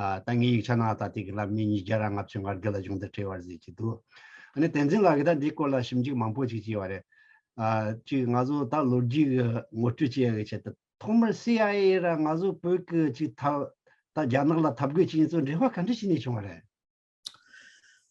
ཨ་ད་ངའི་ཡིག་ཆ་ནང་ད་ལྟའི་གི་ལབ་ནས་ཉིས་བརྒྱ་ར་ལྔ་བཅུ་ང་དགུ་ལ་སྦྱོང་བརྡར་སྤྲད་པ་རེད་ཅེས་འདུག་ཨ་ནི་བསྟན་འཛིན་ལགས་ཀྱིས་ད་འདིའི་སྐོར་ལ་ཞིབ་འཇུག་མང་པོ་ཅིག་བྱས་པ་རེད། ཨ་ཅིག་ང་ཚོ་ད་ལོ་རྒྱུས་ཀྱི་ངོ་སྤྲོད་བྱེད་ཡ་གི་ཆེད་དུ་ཐོག་མར་སི་ཨའི་ཨེ་ར་ང་ཚོ་བོད་ཀྱི་ཅིག་ཐབས་ད་རྒྱ་ནག་ལ་འཐབ་རྒོལ་བྱེད་མཁན་ཚོ་འབྲེལ་བ་ག་འདྲ་བྱས་ནས་བྱུང་བ་རེད།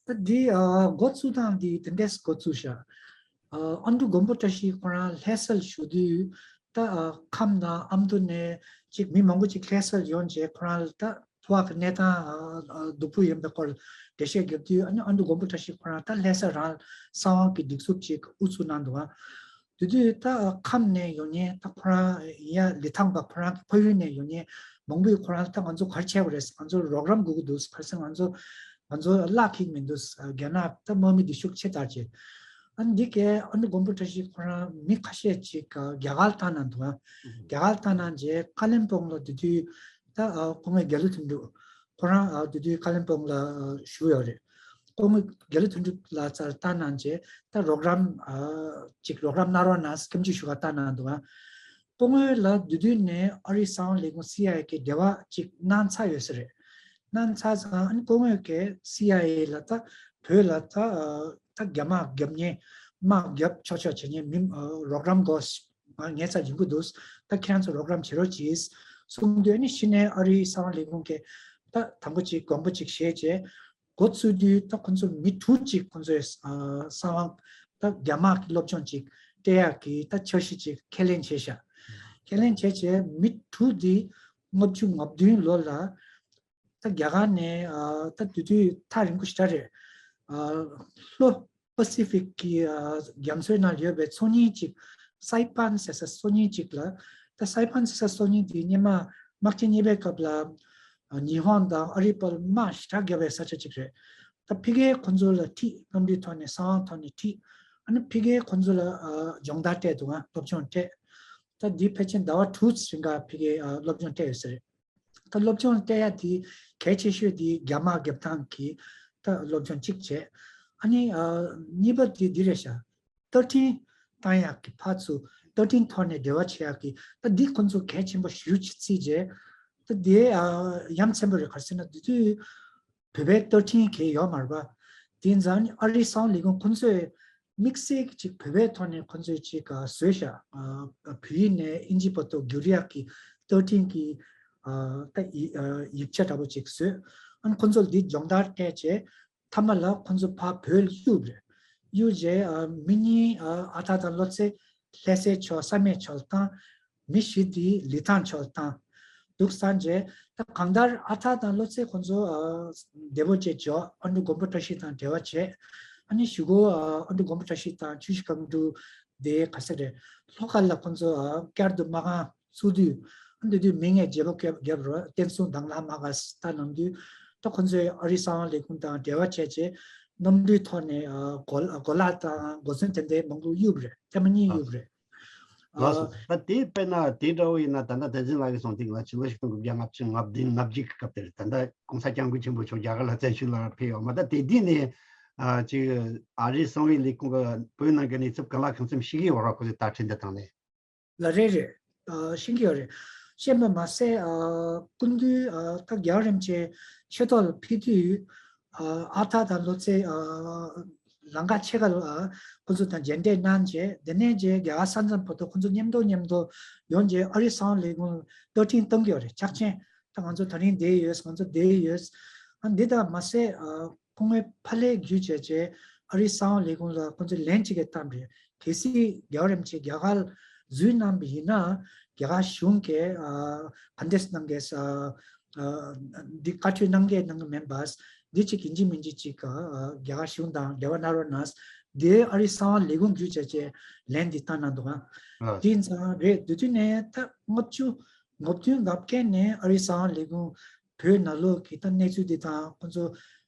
ད་འདི་ཨ་འགོ་བཙུགས་སྟངས་འདི་དེ་འདྲས་འགོ་བཙུགས་ཤག་ཨ་ཨ་འབྲུག་མགོན་པོ་བཀྲ་ཤིས་ཁོ་རང་ལྷ་སར་བཞུགས་དུས་ད་ཨ་ཁམས་དང་ཨ་མདོ་ནས་ཅིག་མི་མང་པོ་ཅིག་ལྷ་སར་ཡོང་རྗེས་ཁོ་རང་ལ་ད་ཕོ་བ་གི་གནས་སྟངས་ཨ་ཨ་སྡུག་པོ་ཡིན་པའི་སྐོར་འགྲེལ་བཤད་རྒྱབ་དུས་ཨ་ནི་ཨ་འབྲུག་མགོན་པོ་བཀྲ་ཤིས་ཁོ་རང་ད་ལྷ་ས་རང་གསང་བ་གི་སྒྲིག་འཛུགས་ཅིག་དབུ་བཙུགས་གནང་འདུག་ཨ། དེ་དུས་ད་ཁམས་ནས་ཡོང་མཁན་ད་ཁོ་རང་ཡ་ལི་ཐང་པ་ཁོ་རང་གི་ཕ་ཡུལ་ནས་ཡོང་མཁན་མང་པོས་ཁོ་རང་ད་ང་ཚོ་ག་རེ་བྱས་པ་རེད། ང་ཚོ་རོགས་རམ་དགོས་ཀྱི་འདུག་ག་རེ་ཟེར་ང་ཚོ་ང་ཚོ་གླགས་འཁེལ་མི་འདུག་རྒྱ་ནག་ད་དམག་མི་འདི་ཤུགས་ཆེ་དར་བྱས། ཨ་ནི་འདི་གས་ཨ་ནི་མགོན་པོ་བཀྲ་ཤིས་ཁོ་རང་མི་ཁ་ཤས་ཅིག་རྒྱ་གར་བཏང་གནང་འདུག་རྒྱ་གར་བཏང་གནང་རྗེས་ཀ་ལིམ་པོང་ལ་དེ་དུས་ད་སྐུ་ངོ་རྒྱ་ལོ་དོན་གྲུབ་ཁོ་རང་དེ་དུས་ཀ་ལིམ་པོང་ལ་བཞུགས་ཡོད་རེད། སྐུ་ངོ་རྒྱ་ལོ་དོན་གྲུབ་ལགས་རྩར་བཏང་གནང་རྗེས་ད་རོགས་རམ་ཨ་ཅིག་རོགས་རམ་གནང་རོགས་གནང་སྐྱབས་འཇུག་ཞུ་ག་བཏང་གནང་འདུག་ཨ། སྐུ་ངོ་ལ་དེ་དུས་ནས་ཨ་རིའི་གསང་བ་ལས་ཁུངས་སི་ཨའི་ཨེ་གི་འབྲེལ་བ་ཅིག་གནང་ཚར་ཡོད་ས་རེད། གནང་ཚར་ཙང་ཨ་ནི་སྐུ་ངོ་གིས་སི་ཨའི་ཨེ་ལ་ད་བོད་ལ་ད་ཨ་ད་རྒྱ་དམག་རྒྱབ་མཁན་དམག་རྒྱབ་ཆོག་ཆོག་བྱེད་མཁན་མི་ཨ་རོགས་རམ་དགོས། ང་ངའི་རྩར་ཡོང་གི་འདུག་ད་ཁྱེད་རང་ཚོ་རོགས་རམ་བྱེད་རོགས་གྱིས་གསུངས་དུས་ཨ་ནི་གཞི་ནས་ཨ་རིའི་གསང་བ་ལས་ཁུངས་ཀྱིས་ད་དང་པོ་ཅིག་དགོངས་པ་ཅིག་བཞེས་རྗེས་འགོ་ཚུགས་དུས་ད་ཁོ་ཚོ་མི་དྲུག་ཅིག་ཁོ་ཚོས་ཨ་གསང་བ་ད་རྒྱ་དམག་གི་སློབ་སྦྱོང་ཅིག་སྤྲད་ཡག་གི་ད་འཆར་གཞི་ཅིག་ཁས་ལེན་བྱས་ཤག་ཁས་ལེན་བྱས་རྗེས་མི་དྲུག་འདི་ལྔ་བཅུ་ང་བདུན་ལོ་ལ་ད་རྒྱ་གར་ནས་ཨ་ད་དེ་དུས་ཐག་རིང་པོ་ཞེ་དྲག་རེད། ཨ་ལྷོ་པ་སི་ཕིག་གི་ཨ་རྒྱ་མཚོའི་ནང་ཡོད་པའི་མཚོ་གཉིས་ཅིག་སའི་པན་ཟེར་ས་མཚོ་གཉིས་ཅིག་ལ། ད་སའི་པན་ཟེར་ས་མཚོ་གཉིས་དེ་སྔོན་མ་དམག་ཆེན་གཉིས་པའི་སྐབས་ལ་ཨ་ཉི་ཧོང་དང་ཨ་རིའི་བར་དམག་ཞེ་དྲག་བརྒྱབ་པའི་ས་ཆ་ཅིག་རེད། ད་ཕ་གིའི་ཁོ་ཚོ་ལ་ཁྲིད། གནམ་གྲུའི་ཐོག་ནས་གསང་བ་ཐོག་ནས་ཁྲིད། ཨ་ནི་ཕ་གིའི་ཁོ་ཚོ་ལ་ཨ་སྦྱོང་བརྡར་སྤྲད་འདུག་ཨ་སློབ་སྦྱོང་སྤྲད། ད་འདི་ཕལ་ཆེར་ཟླ་བ་དྲུག་རིང་ག་ཕ་གིའི་ཨ་སློབ་སྦྱོང་སྤྲད་ཡོད་ས་རེད། ད་སློབ་སྦྱོང་སྤྲད་ཡ་དེ་གལ་ཆེ་ཤོས་དེ་རྒྱ་དམག་རྒྱབ་སྟངས་ཀྱི་ད་སློབ་སྦྱོང་གཅིག་བྱས། ཨ་ནི་ཨ་གཉིས་པ་དེ་འདི་རེད་ཤག་ཏར་ཊིན་བཏང་ཡག་གི་ཕར་ཚུར་ཏར་ཊིན་ཐོག་ནས་འབྲེལ་བ་བྱེད་ཡག་གི་ད་འདི་ཁོང་ཚོ་གལ་ཆེན་པོ་ཞེ་པོ་ཅིག་བརྩིས་རྗེས་ད་དེ་ཨ་ཡ་མཚན་པོ་རེད། ག་རེ་ཟེར་ན་དེ་དུས་བོད་པའི་ཏར་ཊིན་གས་ཡོད་མ་རེད་པ། དེ་ཙང་ཨ་རིའི་གསང་བ་ལས་ཁུངས་ཁོང་ཚོས་དམིགས་བསལ་གྱི་ཅིག་བོད་པའི་ཐོག་ནས་ཁོང་ཚོས་ཅིག་ཨ་བཟོས་ཤག་ཨ་བོད་ཡིག་ནས་ཨིན་ཇི་བར་དུ་བསྒྱུར་ཡག་གི་ཏར་ཊིན་གི་ཨ་ད་ཡི་ཨ་ཡིག་ཆ་འདྲ་པོ་ཅིག་བཟོས། ཨ་ནི་ཁོང་ཚོ་ལ་འདི་སྦྱོང་བརྡར་སྤྲད་བྱས་མཐའ་མ་ལ་ཁོང་ཚོ་ཕར་བོད་ལ་གཡུགས་རེད། གཡུགས་རྗེས་ཨ་མི་གཉིས་ཨ་ཨ་ཐར་དང་བློ་རྩེ་ལྷ་སའི་ཕྱོགས་བསམ་ཡས་ཕྱོགས་ལ་བཏང་། མི་བཞི་དེ་ལི་ཐང་ཕྱོགས་ལ་བཏང་། འདུག་སེ་བྱས་ད་གང་ལྟར་ཨ་ཐར་དང་བློ་རྩེ་ཁོང་ཚོ་ཨ་བདེ་པོ་བྱས་འཇོག་ཨ་འབྲུག་མགོན་པོ་བཀྲ་ཤིས་དང་འབྲེལ་བ་བྱས། ཨ་ནི་གཞུག་གུ་ཨ་འབྲུག་མགོན་པོ་བཀྲ་ཤིས་དང་ཆུ་བཞི་སྒང་དྲུག་དེ་ག་ཟེར་རེད། ལྷོ་ཁ་ལ་ཁོང་ཚོ་ཨ་བསྐྱར་དུ་མ་རྐང་བཙུགས་དུས་ཨ་འདི་དུས་མི་ལྔས་བརྗེ་པོ་བརྒྱབ་བརྒྱབ་རོགས་བསྟན་སྲུང་དང་བླངས་མ་ག་ས་ད་ནམ་དུས་ད་ཁོང་ཚོས་ཨ་རིའི་གསང་བ་ལས་ཁུངས་དང་འབྲེལ་བ་བྱས་རྗེས་གནམ་གྲུའི་ཐོག་ནས་ཨ་གོ་གོ་ལ་དང་གོ་མཚོན་དེ་འདྲའི་མང་པོ་གཡུགས་རེད། ཐེངས་མ་གཉིས་གཡུགས་རེད། ལགས་སོ། ད་དེ་དཔེར་ན་དེ་འདྲ་བོ་ཡིན་ན་ད་ལྟ་བསྟན་འཛིན་ལགས་ཀྱིས་གསུངས་དེ་ང་ཕྱི་ལོ་ཆིག་སྟོང་དགུ་བརྒྱ་ལྔ་བཅུ་ང་བདུན་ང་བརྒྱད་ཀྱི་སྐབས་དེར་ད་ལྟ་༸གོང་ས་༸སྐྱབས་མགོན་ཆེན་པོ་མཆོག་རྒྱ་གར་ལ་བཙན་བྱོལ་ལ་ཕེབས་ཡོད་མ་ད་དེ་དུས་ནས་ཨ་ཅིག་ཨ་རིའི་གསང་བའི་ལས་ཁུངས་ཀྱི་བོད་ནང་གི་གནས་ཚུལ་གང་ལ་གང་འཚམ་ཤེས་ཀྱི་ཡོད་རེད། ཁོ་ཚོས་དག་ཁྲིད་འདི་དང་ནས། ལགས་རེད་རེད། ཨ་ཤེས་ཀྱི་ཡོད་རེད། ཤེས་པ་མ་ཟད་ཨ་སྐུ་མདུན་ཨ་ད་རྒྱལ་བ་རིན་པོ་ཆེ་ཆོས་ཐོག་ལ་ཕེབས་དུས་ཨ་ཨ་ཐར་དང་བློ་རྩེ་ཨ་ ལམ་ཁ་ཕྱེད་ཀ་ལ་ཁོ་ཚོ་དང་མཇལ་འཕྲད་གནང་བྱས། དེ་ནས་རྗེས་རྒྱ་གར་ས་མཚམས་བར་དུ་ཁོ་ཚོ་མཉམ་དུ་མཉམ་དུ་ཡོང་རྗེས་ཨ་རིའི་གསང་བ་ལས་ཁུངས་ལ་བཀའ་དྲིན་བཏང་གི་ཡོད་རེད། ཕྱག་ཆེན། ད་ང་ཚོ་དེ་རིང་བསྡད་ཡོད། ང་ཚོ་བསྡད་ཡོད། ཨ་འདི་དང་མ་ཟད་ཨ་སྐུ་ངོ་ཕ་ལེ་བརྒྱུད་བྱས་རྗེས་ཨ་རིའི་གསང་བ་ལས་ཁུངས་ལ་ཁོ་ཚོས་ལན་གཅིག་གི་བཏང་རེད། གལ་སྲིད་རྒྱལ་བ་རིན་པོ་ཆེ་རྒྱ་གར་ལ་འཛུལ་གནང་བ་ཡིན་ན་རྒྱ་གར་གཞུང་གིས་ཨ་ག་འདྲས་གནང་གས། ཨ་འདི་བཀའ་འཁྲོལ་གནང་གས་གནང་གི་མིན་པ། འདི་ཅིག་ཡིན་གཅིག་མིན་གཅིག་ཅིག་ཨ་རྒྱ་གར་གཞུང་དང་རྒྱལ་བ་ན་རོ་ནས་འདི་ཨ་རིའི་གསང་བ་ལས་ཁུངས་བརྒྱུད་བྱས་རྗེས་ལན་འདི་བཏང་གནང་འདུག་ག་ཨ་དེ་ཡིན་ཙང་རེད། དེ་དུས་ནས་ད་ལྔ་བཅུ་ང་བདུན་ང་བརྒྱད་ནས་ཨ་རིའི་གསང་བ་ལས་ཁུངས་བོད་ནང་ལོགས་ཀྱི་ད་གནས་ཚུལ་འདི་དང་ཁོང་ཚོ་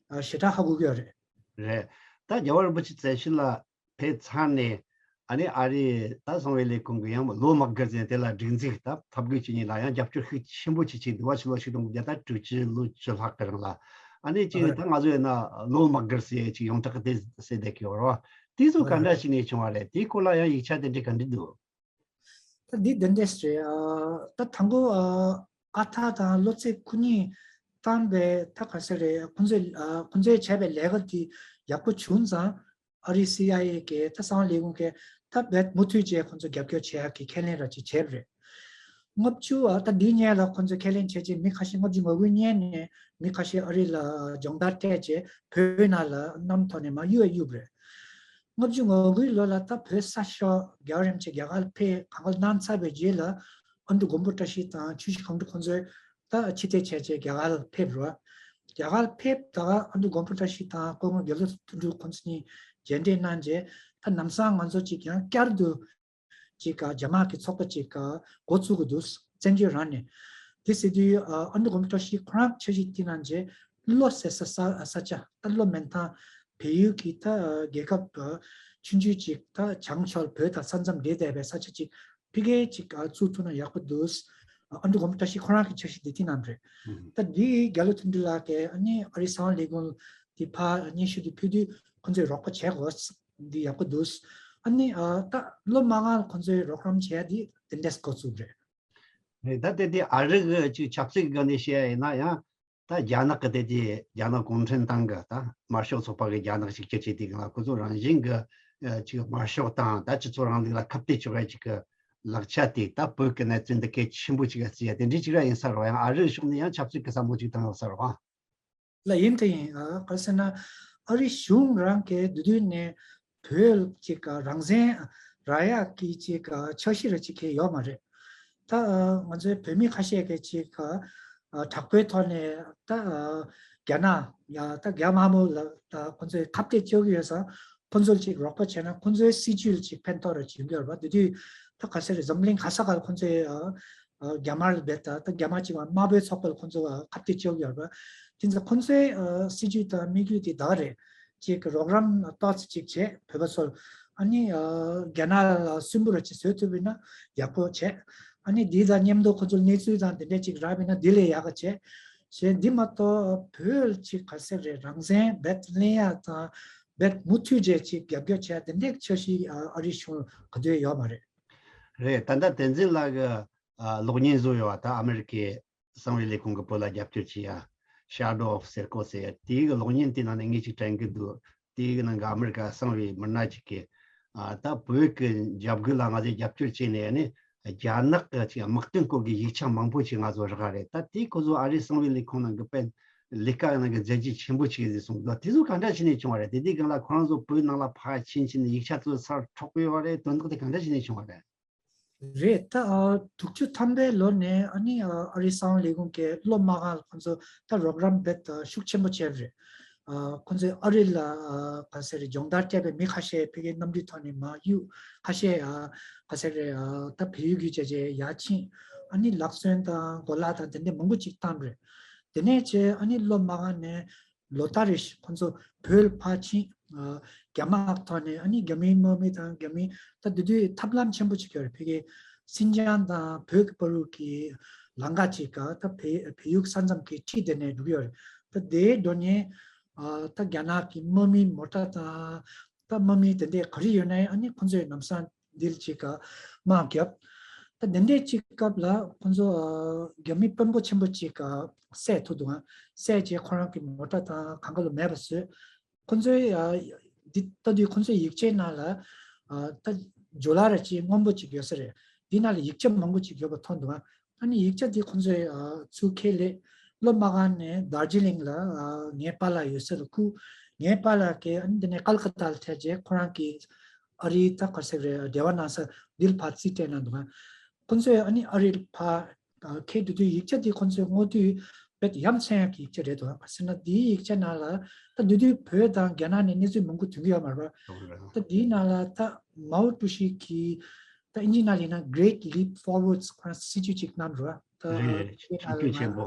ཨ་ཞེ་དྲག་ཧ་གོ་གི་ཡོད་རེད། རེད། ད་རྒྱལ་བ་རིན་པོ་ཆེ་བཙན་བྱོལ་ལ་ཕེབས་ཚར་ནས་ཨ་ནི་ཨ་རིའི་ད་གསང་བའི་ལས་ཁུངས་ཀྱི་ཡང་ལོ་མ་འགོར་ཟིན་དེ་ལ་སྒྲིག་འཛུགས་ད་ཐབས་བཀོད་བྱེད་མཁན་ལ་ཡང་རྒྱབ་སྐྱོར་ཤུགས་ཆེན་པོ་ཅིག་བྱས་འདུག་བ། ཕྱི་ལོ་ཆིག་སྟོང་དགུ་བརྒྱ་དྲུག་ཅུ་ལོ་བཅུ་ལྷག་གི་རིང་ལ་ཨ་ནི་ཅིག་ད་ང་ཚོ་ཡིན་ན་ལོ་མ་འགོར་ཟེར་ཅིག་ཡོངས་གྲགས་དེ་ཟེར་བསྡད་ཀྱི་ཡོད་རེད་བ། དེ་ཚོ་ག་འདྲ་ཞིག་ནས་བྱུང་བ་རེད། དེའི་སྐོར་ལ་ཡང་ཡིག་ཆ་དེ་འདྲ་ག་འདྲ་འདུག་ད་འདི་འདི་འདྲས་རེད། ཨ་ད་དང་པོ་ཨ་ཨ་ཐར་དང་བློ་ཚེ་ཁོ་གཉིས་བཏང་པའི་ད་ག་ཟེར་རེད། ཁོང་ཚོས་ཨ་ཁོང་ཚོས་བྱས་པའི་ལས་ཀ་དེ་ཡག་པོ་བྱུང་ཙང་ཨ་རིའི་སི་ཨའི་ཨེ་གིས་ད་གསང་བ་ལས་ཁུངས་ཀྱིས་ད་རྦད་མུ་མཐུད་བྱས་ཁོང་ཚོ་རྒྱབ་སྐྱོར་བྱེད་ཡག་གི་ཁས་ལེན་ར་ཅིག་བྱས་པ་རེད། ལྔ་བཅུ་ཨ་ད་འདིའི་སྔོན་ལ་ཁོང་ཚོས་ཁས་ལེན་བྱས་རྗེས་མི་ཁ་ཤས་ལྔ་བཅུ་ང་དགུའི་སྔོན་ནས་མི་ཁ་ཤས་ཨ་རི་ལ་སྦྱོང་བརྡར་སྤྲད་རྗེས་བོད་ནང་ལ་གནམ་ཐོག་ནས་མར་གཡུག་ཡ་གཡུག་པ་རེད། ལྔ་བཅུ་ང་དགུའི་ལོ་ལ་ད་བོད་ས་ཕྱོགས་རྒྱལ་བ་རིན་པོ་ཆེ་རྒྱ་གར་ལ་ཕེབས་གང་ག་གནང་ཚར་བའི་རྗེས་ལ་ཨ་འབྲུག་མགོན་པོ་བཀྲ་ཤིས་དང་ཆུ་བཞི་སྒང་དྲུག་ཁོང་ཚོས་ད་ཕྱིར་འཐེན་བྱས་རྗེས་རྒྱ་གར་ལ་ཕེབས་རེད། རྒྱ་གར་ལ་ཕེབས་ད་ག་ཨ་འབྲུག་མགོན་པོ་བཀྲ་ཤིས་དང་སྐུ་ངོ་དགེ་ལེགས་དོན་གྲུབ་ཁོང་ཚོ་གཉིས་མཇལ་འཕྲད་གནང་རྗེས་ད་ལམ་སང་ང་ཚོ་གཅིག་ཡང་བསྐྱར་དུ་ཅིག་ག་རྒྱ་དམར་གྱི་ཚོགས་པ་ཅིག་ག་འགོ་བཙུགས་དགོས་འདུག་བཙན་བྱོལ་རང་ནས། དེ་ཟེར་དུས་ཨ་ཨ་འབྲུག་མགོན་པོ་བཀྲ་ཤིས་ཁོ་རང་འཆར་གཞི་བཏིང་གནང་རྗེས་བློ་གསལ་ས་ས་ས་ཆ་ད་བློ་མེད་ཐང་བལ་ཡུལ་གྱི་ད་རྒྱལ་ཁབ་ཆུང་ཆུང་ཅིག་ད་བྱང་ཕྱོགས་བོད་དང་ས་མཚམས་འདྲེས་བསྡད་པའི་ས་ཆ་ཅིག་ཕ་གིར་ཅིག་ག་བཙུགས་ཐུབ་ན་ཡག་པོ་འདུག་ཨ་འབྲུག་མགོན་པོ་བཀྲ་ཤིས་ཁོ་རང་གི་འཆར་གཞི་འདི་བཏིང་གནང་རེད། ད་འདི་རྒྱ་ལོ་མཐུན་སྒྲིལ་ལགས་ཀྱིས་ཨ་ནི་ཨ་རིའི་གསང་བ་ལས་ཁུངས་འདི་ཕར་སྙན་ཞུ་འདི་ཕུལ་དུས་ཁོང་ཚོས་རོགས་པ་བྱེད་དགོས། འདི་ཡག་པོ་འདུག་ཨ་ནི་ཨ་ད་ལོ་མང་ང་ཁོང་ཚོས་རོགས་རམ་བྱས་འདི་དེ་འདྲས་འགོ་བཙུགས་རེད། རེད། ད་དེ་དེ་ཨ་རི་གི་ཅིག་ཆབ་སྲིད་སྒང་ནས་བཤད་ཡ་ཡིན་ན་ཡང་ད་རྒྱ་ནག་གི་དེ་དེ་རྒྱ་ནག་གུང་ཁྲན་ཏང་གི་ད་དམར་ཤོག་ཚོགས་པ་གི་རྒྱ་ནག་གཅིག་གྱུར་བྱེད་དེ་གི་ལ་ཁོ་ཚོ་རང་བཞིན་གི་ཨ་ཅིག་དམར་ཤོག་དང་ད་སྤྱི་ཚོགས་རིང་ལུགས་ལ་ཁ་གཏད་གཅོག་ཡ་ཅིག་གི་ལག་ཆ་དེ་ད་བོད་ཀྱི་གནས་ཚུལ་འདི་གལ་ཆེན་པོ་ཅིག་ལ་བརྩི་ཡ་དེ་འདྲའི་ཅིག་ར་ཡིན་ས་རེད་བ། ཡང་ཨ་རིའི་ཕྱོགས་ནས་ཡང་ཆབ་སྲིད་ཀྱི་བསམ་བློ་ཅིག་བཏང་ཡོད་ས་རེད་བ། ལ་ཡིན་དེ་ཡིན། ཨ་ག་རེ་ཟེར་ན་ཨ་རི་གཞུང་རང་གིས་དེ་དུས་ནས་བོད་ཅིག་ག་རང་བཙན་རག་ཡག་གི་ཅིག་ག་འཆར་གཞི་ར་ཅིག་ག་ཡོད་མ་རེད། ད་ཨ་ང་ཚོའི་བོད་མི་ཁ་ཤས་ཀྱིས་ཅིག་ག་ཨ་དྲག་པོའི་ཐོག་ནས་ད་ཨ་རྒྱ་ནག་ཡ་ད་རྒྱ་དམར་པོ་ལ་ད་ཁོང་ཚོས་ཁ་གཏད་གཅོག་གི་ཡོད་ཙང་ཁོང་ཚོར་ཅིག་རོགས་པ་བྱས་ན་ཁོང་ཚོའི་སྲིད་ཇུས་ལ་ཅིག་ཕན་ཐོགས་ར་ཅིག་ཡོང་གི་ཡོད་རེད་པ། དེ་དུས་ད་ག་ཟེར་རེད། འཛམ་གླིང་ག་ས་ག་ལ་ཁོང་ཚོས་ཨ་ཨ་རྒྱ་དམར་ལ་རྦད་དེ་ད་རྒྱ་དམར་ཅིག་དམར་པོའི་ཚོགས་པ་ལ་ཁོང་ཚོ་ཁ་གཏད་གཅོག་གི་ཡོད་རེད་པ། དེ་ཚོ་ཁོང་ཚོའི་ཨ་སྲིད་ཇུས་དང་དམིགས་ཡུལ་དེ་ད་ག་རེད། ཅིག་རོགས་རམ་ཏོག་ཙམ་ཅིག་བྱས་བོད་པ་ཚོར་ཨ་ནི་ཨ་རྒྱ་ནག་ལ་སུན་པོ་ར་ཅིག་བཟོས་ཐུབ་པ་ཡིན་ན་ཡག་པོ་བྱས། ཨ་ནི་དེ་དང་མཉམ་དུ་ཁོང་ཚོར་གནས་ཚུལ་དང་དེ་འདྲས་ཅིག་རག་པ་ཡིན་ན་དེ་ལས་ཡག་ག་བྱས། གཞན་འདི་མ་གཏོགས་བོད་ཅིག་ག་ཟེར་རེད། རང་བཙན་རྦད་ལེན་ཡག་དང་རྦད་མུ་མཐུད་བྱས་ཅིག་རྒྱབ་སྐྱོར་བྱས་དེ་འདྲའི་འཆར་གཞི་ཨ་ཨ་རིའི་གཞུང་ག་དུས་ཡོད་མ་རེད། རེད། ད་ལྟ་བསྟན་འཛིན་ལགས་ཀྱིས་ཨ་གློག་བརྙན་བཟོས་ཡོད་པ། ད་ཨ་མེ་རི་ཀའི་གསང་བའི་ལས་ཁུངས་ཀྱིས་བོད་ལ་རྒྱབ་སྐྱོར་བྱེད་ཡ་Shadow of Circle ཟེར་ཡ་དེའི་གི་གློག་བརྙན་དེ་ནང་ནས་ངས་ཅིག་དྲན་གི་འདུག་དེའི་གི་ནང་གི་ཨ་མེ་རི་ཀ་གསང་བའི་མི་སྣ་ཅིག་གིས་ཨ་ད་བོད་ཀྱི་འཇབ་རྒོལ་ལ་ང་ཚོས་རྒྱབ་སྐྱོར་བྱས་ནས་ནི་རྒྱ་ནག་གི་ཅིག་དམག་དོན་སྐོར་གྱི་ཡིག་ཆ་མང་པོ་ཅིག་ང་ཚོ་རག་རེད། ད་དེ་ཁོ་ཚོ་ཨ་རིའི་གསང་བའི་ལས་ཁུངས་ནང་གི་དཔེ་ལས་ཀ་ནང་གི་མཛད་རྗེས་ཆེན་པོ་ཅིག་ཟེར་གསུངས་འདུག་དེ་ཚོ་ག་འདྲ་བྱས་ནས་བྱུང་བ་རེད། དེ་དུས་སྒང་ལ་ཁོ་རང་ཚོ་བོད་ནང་ལ་ཕར་ཕྱིན་ཕྱིན་ནས་ཡིག་ཆ་ཚོ་ཚུར་འཕྲོག་གི་ཡོད་པ་རེད། དོན་དག་དེ་ག་འདྲ་བྱས་ནས་བྱུང་བ་རེད། རེད། ད་ཨ་དྲུག་ཅུ་ཐམ་པའི་ལོ་ནས་ཨ་ནི་ཨ་ཨ་རིའི་གསང་བའི་ལས་ཁུངས་ཀྱིས་ལོ་མང་ང་ཁོང་ཚོ་ད་རོགས་རམ་རྦད་དེ་ཤུགས་ཆེན་པོ་བྱས་པ་རེད། ཨ་ཁོང་ཚོས་ཨ་རི་ལ་ཨ་ག་ཟེར་རེད། སྦྱོང་བརྡར་སྤྲད་པའི་མི་ཁ་ཤས་ཕ་གིའི་གནམ་གྲུའི་ཐོག་ནས་མར་གཡུགས། ཁ་ཤས་ཨ་ག་ཟེར་རེད། ཨ་ད་བལ་ཡུལ་བརྒྱུད་བྱས་རྗེས་ཡར་ཕྱིན། ཨ་ནི་ལག་སོན་དང་གོ་ལག་དང་དེ་འདྲ་མང་པོ་ཅིག་བཏང་རེད། དེ་ནས་བྱས་ཨ་ནི་ལོ་མང་ང་ནས་ལོ་ལྟར་རེ་བཞིན་ཁོང་ཚོ་བོད་ལ་ཕར་ཕྱིན། ཨ་རྒྱ་དམག་ཐོག་ནས་ཨ་ནི་རྒྱ་མིའི་དམག་མི་དང་རྒྱ་མིའི་ད་དེ་དུས་ཐབས་ལམ་ཆེན་པོ་ཅིག་ཡོད་རེད། ཕ་གིའི་སིན་ཅང་དང་བོད་ཀྱི་བར་དུ་གི་ལམ་ཁ་ཅིག་ག་ད་བལ་བལ་ཡུལ་ས་མཚམས་ཀྱི་འཁྲིས་དེ་ནས་འགྲོ་གི་ཡོད་རེད། ད་དེའི་འགྲོ་ཉེན་ཨ་ད་རྒྱ་ནག་གི་དམག་མིའི་མོ་ཊ་དང་ད་དམག་མི་དེ་འདྲས་ག་རེ་ཡོད་ནའི་ཨ་ནི་ཁོང་ཚོས་ལམ་སང་འདི་ལ་ཅིག་ག་དམག་བརྒྱབ། ད་དེ་འདྲས་ཅིག་སྐབས་ལ་ཁོང་ཚོ་ཨ་རྒྱ་མི་དཔོན་པོ་ཆེན་པོ་ཅིག་ག་བསད་ཐུབ་འདུག་ཨ་བསད་རྗེས་ཁོ་རང་གི་མོ་ཊ་དང་གང་ག་ལ་མེད་པ་བཟོས། ཁོང་ཚོའི་ཨ་ འདི་ལྟ་དུས་ཁོང་ཚོའི་ཡིག་ཆའི་ནང་ལ་ཨ་ད་ཇོ་ལ་ར་ཅིག་སྔོན་པོ་ཅིག་ཡོད་ས་རེད། འདི་ནང་ལ་ཡིག་ཆ་མང་པོ་ཅིག་ཡོད་པ་མཐོང་འདུག་ཨ་ནི་ཡིག་ཆ་འདི་ཁོང་ཚོས་ཨ་ཚུར་ཁྱེར་སླེབས། ལོ་མ་གང་ནས་དར་ཇི་ལིང་ལ་ཨ་ངའི་པཱ་ལགས་ཡོད་ས་རུ་ཁུ། ངའི་པཱ་ལགས་ཀྱིས་ཨ་ནི་འདི་ནས་ཀལ་ཀ་ཏཱ་ལ་ཐད་རྗེས་ཁོ་རང་གིས་ཨ་རིའི་ད་ག་ཟེར་རེད་འབྲེལ་བ་གནང་ས་འདིར་ཕར་རྩིས་སྤྲད་གནང་འདུག་ཁོང་ཚོས་ཨ་ནི་ཨ་རིར་ཕར་ཁྱེར་དུས་དུས་ཡིག་ཆ་འདི་ཁོང་ཚོས་བསྔོག་དུས་དཔེ་ཡ་མཚན་ཡག་གི་ཡིག་ཆ་རེད་འདུག་ག་ཟེར་ན་འདིའི་ཡིག་ཆ་ནང་ལ་ད་དུས་དུས་བོད་དང་རྒྱ་ནག་ནས་གནས་ཚུལ་མང་པོ་ཐོན་གྱི་ཡོད་མ་རེད་པ། ད་འདིའི་ནང་ལ་ད་མའོ་ཀྲུའུ་ཞི་གིས་ད་ཨིན་ཇི་ནང་ལ་ཡིན་ན་Great Leap Forwards ཁོ་རང་སྲིད་ཇུས་ཅིག་གནང་འདུག་ད་རེད། ཤུགས་རྒྱུན་ཆེན་པོ།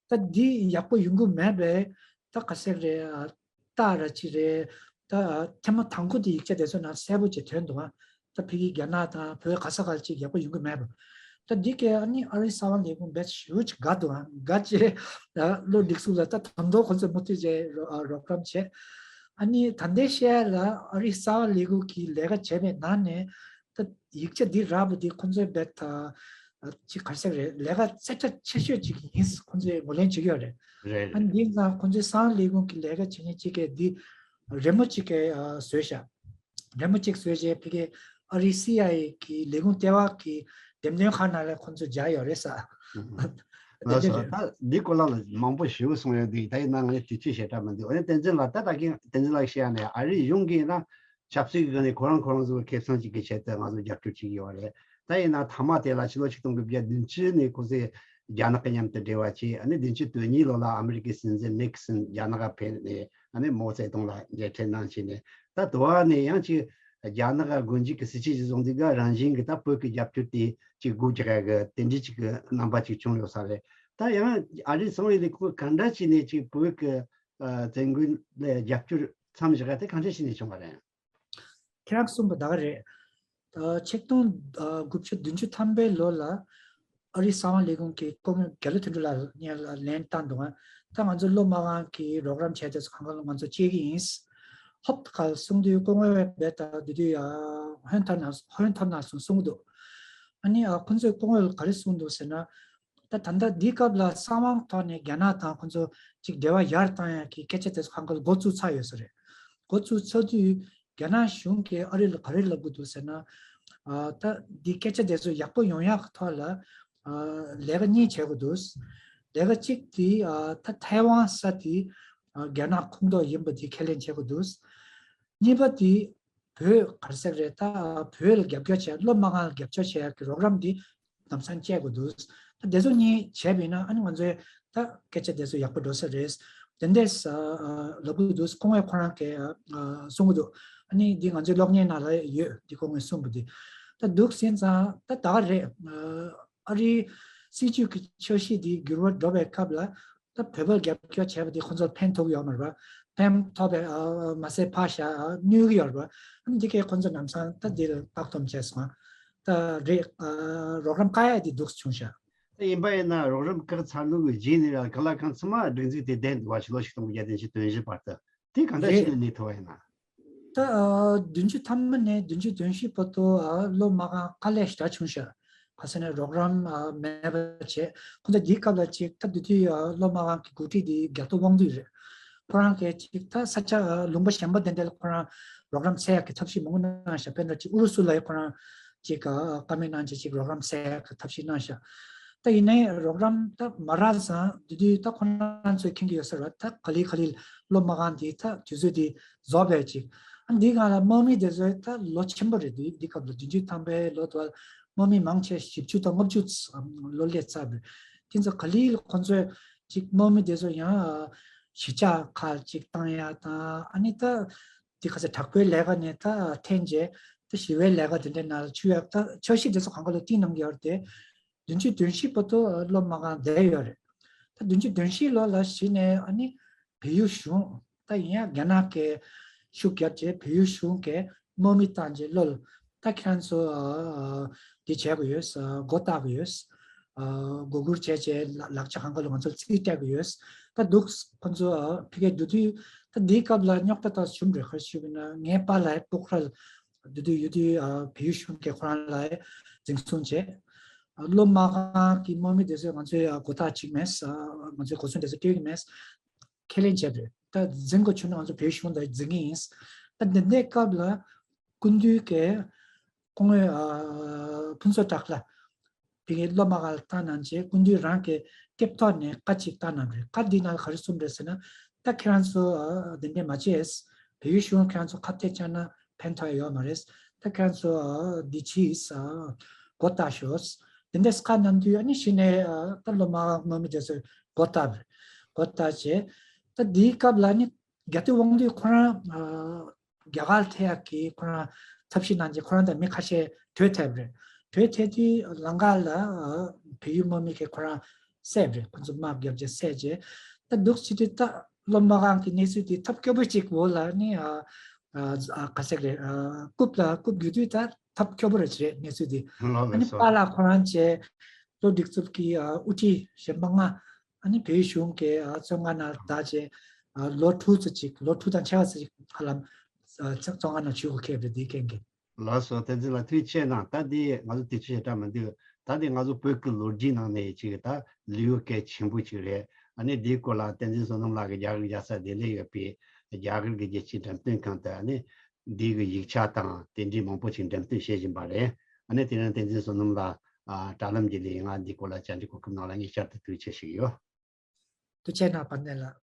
ད་འདི་ཡག་པོ་ཡོང་གི་མེད་པས་ད་ག་ཟེར་རེད། རྟགས་ར་ཅི་རེད། ད་ཐེངས་མ་དང་པོ་དེ་ཡིག་ཆ་དེ་ཚོ་ནང་གསལ་པོ་ཅིག་ཐོན་འདུག་ད་ཕ་གི་རྒྱ་ནག་དང་བོད་ག་ས་ག་ཅིག་ཡག་པོ་ཡོང་གི་མེད་པ། ད་འདི་གས་ཨ་ནི་ཨ་རིའི་གསང་བ་ལས་ཁུངས་བེད་ཞུ་ཅིག་དགའ་འདུག་ཨ་དགའ་ཅེ། ད་བློ་འགྲིག་སུ་ལ་ད་དམ་དོ་ཁོ་ཚོས་མུ་མཐུད་ཅེ་རོགས་རམ་བྱས། ཨ་ནི་ད་ལྟའི་ཤེས་ལ་ཨ་རིའི་གསང་བ་ལས་ཁུངས་ཀྱི་ལས་ཀ་བྱས་པའི་ནང་ནས་ད་ཡིག་ཆ་འདི་རག་པ་འདི་ཁོ་ཚོས་བེད་ད་ཅིག་ག་ཟེར་རེད། ལས་ཀ་ཚད་གྲངས་ཆེ་ཤོས་ཅིག་ཡིན་ཁོ་ཚོས་ངོས་ལེན་བྱེད་ཀྱི་ཡོད་རེད། རེད། ཨ་ནི་འདི་ནང་ཁོང་ཚོའི་གསང་ལས་ཁུངས་ཀྱི་ལས་ཀ་བྱེད་མཁན་གཅིག་གིས་འདི་རི་མོ་གཅིག་གིས་ཨ་བཟོས་ཤག་རི་མོ་གཅིག་བཟོས་རྗེས་ཕ་གི་ཨ་རིའི་སི་ཨའི་ཨེ་གི་ལས་ཁུངས་ལྟེ་བ་གི་འགྲེམས་སྟོན་ཁང་ནང་ལ་ཁོང་ཚོ་སྦྱར་ཡོད་རེད་ས། ལགས་སོ། ད་འདི་སྐོར་ལ་མང་པོ་ཞིག་གསུངས་ཡོད་འདུག་ད་ཡིན་ན་ངས་དུས་ཚོད་ཞེ་དྲག་མི་འདུག་ཨ་ནི་བསྟན་འཛིན་ལགས་ད་ད་གིན་བསྟན་འཛིན་ལགས་བཤད་ཡ་ནས་ཨ་རིའི་གཞུང་གིས་ན་ཆབ་སྲིད་ཀྱི་སྒང་ནས་ཁོ་རང་ཁོ་རང་ཚོའི་ཁེ་བཟང་ཅིག་གི་ཆེད་དུ་ང་ཚོ་རྒྱབ་སྐྱོར་བྱེད་ཀྱི་ཡོད་རེད། ད་ཡིན་ན་མཐའ་མ་དེ་ལ་ཕྱི་ལོ་ཆིག་སྟོང་དགུ་བརྒྱ་བདུན་ཅུ་ནས་ཁོ་ཚོས་རྒྱ་ནག་གི་མཉམ་དུ་འབྲེལ་བ་བྱས། ཨ་ནི་བདུན་ཅུ་དོན་གཉིས་ལོ་ལ་ཨ་མི་རི་ཀའི་སྲིད་འཛིན་ནིག་སན་རྒྱ་ནག་ག་ཕེབས་ནས་ཨ་ནི་མའོ་ཙེ་ཏུང་ལ་མཇལ་འཕྲད་གནང་བྱས་ནས་ད་དུ་བ་ནས་ཡང་ཅིག་རྒྱ་ནག་ག་དགོན་སྡེ་གི་སྲིད་ཇུས་ཀྱི་བཟོ་འདི་ག་རང་བཞིན་གྱི་ད་བོད་ཀྱི་རྒྱབ་སྐྱོར་དེ་ཅིག་སྒུག་རྒྱག་ཡ་གི་དེ་འདྲའི་ཅིག་གི་རྣམ་པ་ཅིག་བྱུང་ཡོད་ས་རེད། ད་ཡང་ཨ་རིའི་གསང་བའི་ལས་ཁུངས་ག་འདྲ་བྱས་ནས་ཅིག་བོད་ཀྱི་ཨ་བཙན་རྒོལ་ལ་རྒྱབ་སྐྱོར་མཚམས་བཞག་ཡ་དེ་ག་འདྲ་བྱས་ནས་བྱུང་བ་རེད། ཁྱེད་རང་གསུངས་པ་ད་ག་རེད། ད་ཆིག་སྟོང་དགུ་བརྒྱ་བདུན་ཅུ་ཐམ་པའི་ལོ་ལ་ཨ་རིའི་གསང་བ་ལས་ཁུངས་ཀྱི་སྐུ་ངོ་རྒྱ་ལོ་དོན་གྲུབ་ལགས་སྔོན་ལ་ལན་བཏང་འདུག་ད་ང་ཚོ་སློབ་མ་གང་གི་རོགས་རམ་བྱས་ཏེ་སོ་གང་ག་ལ་ང་ཚོ་བཅད་ཀྱི་ཡིན། ཧོབ་ཁ་གསུང་དུས་སྐུ་ངོ་བས་ད་དུས་དུས་ཡ་ཧོན་ཐོར་ན་ཧོན་ཐོར་ན་གསུང་གསུང་གི་འདུག་ཨ་ནི་ཨ་ཁོང་ཚོས་སྐུ་ངོ་ལ་ག་རེ་གསུངས་འདུག་ཟེར་ན། ད་ད་ལྟ་འདི་སྐབས་ལ་གསང་བའི་ཐོག་ནས་རྒྱ་ནག་དང་ཁོང་ཚོ་གཅིག་འབྲེལ་བ་ཡར་བཏང་ཡག་གི་སྐད་ཆ་དེ་ཚོ་གང་ག་ལ་འགོ་བཙུགས་ཚར་ཡོད་ས་རེད། འགོ་བཙུགས་ཚར་དུས་རྒྱ་ནག་གཞུང་གིས་ཨ་རི་ལ་ག་རེ་ལབ་གི་འདུག་ཟེར་ན། ཨ་ད་འདི་སྐད་ཆ་དེ་ཚོ་ཡག་པོ་ཡོང་ཡག་གི་ཐོག་ལ་ཨ་ལས་ཀ་གཉིས་བྱེད་དགོས་འདུག་ལས་ཀ་གཅིག་དེ་ཨ་ད་ཐའེ་ཝན་ས་དེ་ཨ་རྒྱ་ནག་ཁོངས་གཏོགས་ཡིན་པ་དེ་ཁས་ལེན་བྱེད་དགོས་འདུག་གཉིས་པ་དེ་བོད་ག་རེ་ཟེར་རེད། ད་བོད་ལ་རྒྱབ་སྐྱོར་བྱེད་སློབ་མ་གང་ལ་རྒྱབ་སྐྱོར་བྱེད་ཡག་གི་རོགས་རམ་འདི་ལམ་སང་བྱེད་དགོས་འདུག་ད་དེ་ཚོ་གཉིས་བྱས་པ་ཡིན་ན་ཨ་ནི་ང་ཚོའི་ད་སྐད་ཆ་དེ་ཚོ་ཡག་པོ་འགྲོ་ས་རེད། དེ་འདྲས་ལབ་དགོས་འདུག་སྐུ་ངོས་ཁོ་རང་གིས་གསུང་གི་འདུག་ཨ་ནི་འདི་ང་ཚོའི་གློག་བརྙན་ནང་ལ་ཡོད། འདི་སྐུ་ངོས་གསུངས་པ་འདི་ད་འདུག་ཟིན་ཙང་ད་ད་ག་རེད། ཨ་རིའི་སྲིད་ཇུས་ཀྱི་འཆར་གཞི་འདི་འགྱུར་བ་འགྲོ་བའི་སྐབས་ལ། ད་བོད་པར་རྒྱབ་སྐྱོར་བྱས་པ་དེ་ཁོང་ཚོར་ཕན་ཐོགས་ཡོད་མ་རེད་པ། ཕན་ཐོགས་པའི་ཨ་མ་ཟད་ཕར་བཞག་ཨ་གནོད་ཀྱི་ཡོད་རེད་པ། ཨ་ནི་འདི་གས་ཁོང་ཚོ་ལམ་སང་ད་འདིར་བཀག་སྡོམ་བྱས་སོང་། ད་རེད་ཨ་རོགས་རམ་བཀག་ཡ་དེ་འདུག་བྱུང་ཤག་ད་ཡིན་པ་ཡིན་ན་རོགས་རམ་བཀག་ཚར་ལུགས་ཀྱི་རྗེས་ནས་ཡང་གང་ལ་གང་འཚམ་མ་སྒྲིག་འཛུགས་དེ་བསྡད་འདུག་བ། ཕྱི་ལོ་ཆིག་སྟོང་དགུ་བརྒྱ་བདུན་ཅུ་དོན་བཞི་བར་དུ་དེ་གང་འདྲ་རེད། ཞིག་ལ་གནས་ཐུབ་པ་ཡིན་ན། ད་ཨ་བདུན་ཅུ་ཐམ་པ་ནས་བདུན་ཅུ་དོན་བཞི་བར་དུ་ཨ་སློབ་མ་གང་དཀའ་ལས་ཞེ་དྲག་བྱུང་ཤག་ག་ཟེར་ན་རོགས་རམ་ཨ་མེད་པ་བྱས། ཁོང་ཚོ་འདིའི་སྐབས་ལ་ཅིག་ད་དུས་དུས་ཨ་སློབ་མ་གང་གི་འགོ་ཁྲིད་འདི་རྒྱལ་ཐོབ་དབང་འདུས་རེད། ཁོ་རང་གིས་ཅིག་ད་ས་ཆ་ཨ་ལུང་པ་གཞན་པ་དེ་འདྲ་ལ་ཁོ་རང་རོགས་རམ་སེལ་ཡག་གི་ཐབས་ཤེས་མང་པོ་གནང་ཤག་དཔེར་ན་ཅིག་ཨུ་རུ་སུ་ལ་ཡང་ཁོ་རང་ཅིག་ཨ་བཀའ་མོལ་གནང་བྱས་ཅིག་རོགས་རམ་སེལ་ཡག་གི་ཐབས་ཤེས་གནང་ཤག་ད་ཡིན་ནའི་རོགས་རམ་ད་མ་རག་ཙང་དུས་དུས་ད་ཁོ་རང་ཚོས་མཁྱེན་གྱི་ཡོད་ས་རེད། ད་ག་ལེ་ག་ལེ་སློབ་མ་གང་འདི་ད་དུས་ཚོད་འདི་རྫོགས་པའི་ཅིག་ཨ་འདི་སྒང་ལ་དམག་མི་དེ་ཚོའི་ད་ལོ་ཆེན་པོ་རེད། འདི་འདི་སྐབས་ལ་བདུན་ཅུ་ཐམ་པའི་ལོ་དུ་བ་དམག་མི་མང་ཆེ་བཞི་བཅུ་དང་ལྔ་བཅུ་ཙམ་ལོ་སླེབས་ཚར་བས། དེ་ཚོ་ག་ལེ་ལ་ཁོ་ཚོས་ཅིག་དམག་མི་དེ་ཚོ་ཡང་གཞིས་ཆགས་ཁག་ཅིག་བཏང་ཡག་དང་ཨ་ནི་ད་འདི་ག་ཚོད་དྲག་པོའི་ལས་ཀ་ནས་ད་འཐེན་རྗེས་ད་ཞི་བའི་ལས་ཀ་དེ་འདྲའི་ནང་ལ་ཚུད་ཡག་ད་འཆར་གཞི་དེ་ཚོ་གང་ག་ལ་བཏིང་གནང་གི་ཡོད་རེད་དེ། བདུན་ཅུ་དོན་བཞི་བར་དུ་སློབ་མ་གང་བསྡད་ཡོད་རེད། ད་བདུན་ཅུ་དོན་བཞི་ལོ་ལ་གཞི་ནས་ཨ་ནི་བལ་ཡུལ་གཞུང་ད་ཡིན་ཡང་རྒྱ་ནག་གིས་ཤུགས་བརྒྱབ་རྗེས་བལ་ཡུལ་གཞུང་གིས་དམག་མི་བཏང་རྗེས་ལོ་ལ་ད་ཁྱེད་རང་ཚོ་འདི་བྱེད་དགོས་ཡོད། མགོ་བཏགས་དགོས་ཡོད། མགོ་སྒུར་བྱས་རྗེས་ལག་ཆ་གང་ག་ལ་ང་ཚོ་རྩིས་སྤྲད་དགོས་ཡོད། ད་འདུག་ཁོ་ཚོ་ཕ་གིར་འགྲོ་དུས་ད་འདིའི་སྐབས་ལ་རྙོག་དྲ་ད་བྱུང་རེད། ག་རེ་ཞུ་གི་ན་ངའི་པཱ་ལགས་སྤོག་རལ་འདུག་དུས་ཡོད་དུས་བལ་ཡུལ་གཞུང་གིས་ཁོ་རང་ལ་འཛིན་བཟུང་བྱས། སློབ་མ་གང་གི་དམག་མི་དེ་ཚོས་ང་ཚོའི་མགོ་བཏགས་བྱེད་ཀྱི་མེད། ང་ཚོའི་གོ་མཚོན་དེ་ཚོ་སྤྲོད་ཀྱི་མེད། ཁས་ལེན་བྱས་པ་རེད། ད་འཛིན་དགོས་བྱུང་ན་ང་ཚོ་བོད་གཞུང་དང་འཛིན་གྱི་ཡིན། ད་འདི་འདྲའི་སྐབས་ལ་སྐུ་མདུན་གྱིས་སྐུ་ངོ་ཨ་ཕུན་ཚོགས་གྲགས་ལ་ཕ་གིའི་སློབ་མ་ཁག་ལ་བལྟ་གནང་རྗེས་སྐུ་མདུན་རང་གི་སྐེ་ཐོག་ནས་བཀའ་གཅིག་བཏང་གནང་རེད། བཀའ་འདི་ནང་ག་རེ་གསུངས་རེད་ཟེར་ན། ད་ཁྱེད་རང་ཚོ་ཨ་འདི་འདྲ་མ་བྱེད། བལ་ཡུལ་གཞུང་ཁྱེད་རང་ཚོ་ཁ་གཏད་བཅག་ན་ཕན་ཐོགས་ཡོད་མ་རེད། ད་ཁྱེད་རང་ཚོ་ཨ་འདི་ཕྱིས་ཨ་མགོ་བཏགས་ཤོག། དེ་འདྲ་བཀའ་གནང་དུས་ཨ་ནི་གཞི་ནས་ཨ་ད་སློབ་མ་དམག་མི་དེ་ཚོས་མགོ་བཏགས་པ་རེད། མགོ་བཏགས་བྱས། ད་འདིའི་སྐབས་ལ་ནི་རྒྱལ་དོན་དབང་འདུས་ཁོ་རང་ཨ་རྒྱ་གར་ཐེ་ཡག་གི་ཁོ་རང་ཐབས་ཤེས་གནང་རྗེས་ཁོ་རང་དང་མི་ཁ་ཤས་བྲོས་ཐལ་པ་རེད། བྲོས་ཐལ་དུས་ལམ་ཁ་ལ་ཨ་བལ་ཡུལ་དམག་མི་གིས་ཁོ་རང་བསད་པ་རེད། ཁོ་ཚོ་དམག་བརྒྱབ་རྗེས་བསད་རྗེས། ད་འདུག་སེ་བྱེད་དུས་ད་སློབ་མ་ཁག་གི་གནས་ཚུལ་དེ་ཐབས་སྐྱོ་པོ་ཅིག་འོག་ལ་ནི་ཨ་ཨ་ཨ་ག་ཟེར་རེད། ཨ་རྐུབ་ལ་རྐུབ་རྒྱུག་དུས་ད་ཐབས་སྐྱོ་པོ་རེད་ཅེས་གནས་ཚུལ་དེ། ལགས་ཨ་ནི་སོ། པཱ་ལགས་ཁོ་རང་བཅས་བློ་སྒྲིག་འཛུགས་ཀྱི་ཨ་དབུ་ཁྲིད་གཞན་པ་ལྔ་ཨ་ནི་བལ་ཡུལ་གཞུང་གི་ཨ་བཙོན་ཁང་ནང་བདག་བྱས་ཨ་ལོ་དྲུག་ཙམ་ཅིག་ལོ་དྲུག་དང་ཕྱེད་ཀ་ཙམ་ཅིག་ཧ་ལམ་ཨ་བཙོན་ཁང་ནང་བཞུགས་དགོས་ཁེལ་བ་རེད། དེའི་རྐྱེན་གྱིས། ལགས་སོ། བསྟན་འཛིན་ལགས་ཐུགས་རྗེ་ཆེ་གནང་། ད་འདི་ང་ཚོ་དུས་ཚོད་ཞེ་དྲག་མི་འདུག། ད་འདི་ང་ཚོ་བོད་ཀྱི་ལོ་རྒྱུས་ནང་ནས་ཅིག་ད་ལེའུ་གལ་ཆེན་པོ་ཅིག་རེད། ཨ་ནི་འདིའི་སྐོར་ལ་བསྟན་འཛིན་བསོད་ནམས་ལགས་ཀྱིས་རྒྱ་གར་རྒྱལ་ས་ལྡི་ལི་ཡོད་པའི་རྒྱ་གར་གྱི་རྒྱལ་སྤྱིའི་འགྲེམས་སྟོན་ཁང་དུ་ཨ་ནི་འདི་གི་ཡིག་ཆ་དང་དེ་འདྲའི་མང་པོ་ཅིག་འགྲེམས་སྟོན་བྱེད་བཞིན་པ་རེད། ཨ་ནི་དེ་རིང་བསྟན་འཛིན་བསོད་ནམས་ལགས་ཨ་དྲ་ལམ་བརྒྱུད་ལས་ང་འདིའི་སྐོར་ལ་བཅར་འདྲི་གོ་སྐབས་གནང་ལ་ངས་བསྐྱར་དུ་ཐུགས་རྗེ་ཆེ་ཞུ་གི་ཡོད། ཐུགས་རྗེ་གནང་། དཔལ་ལྡན་ལགས།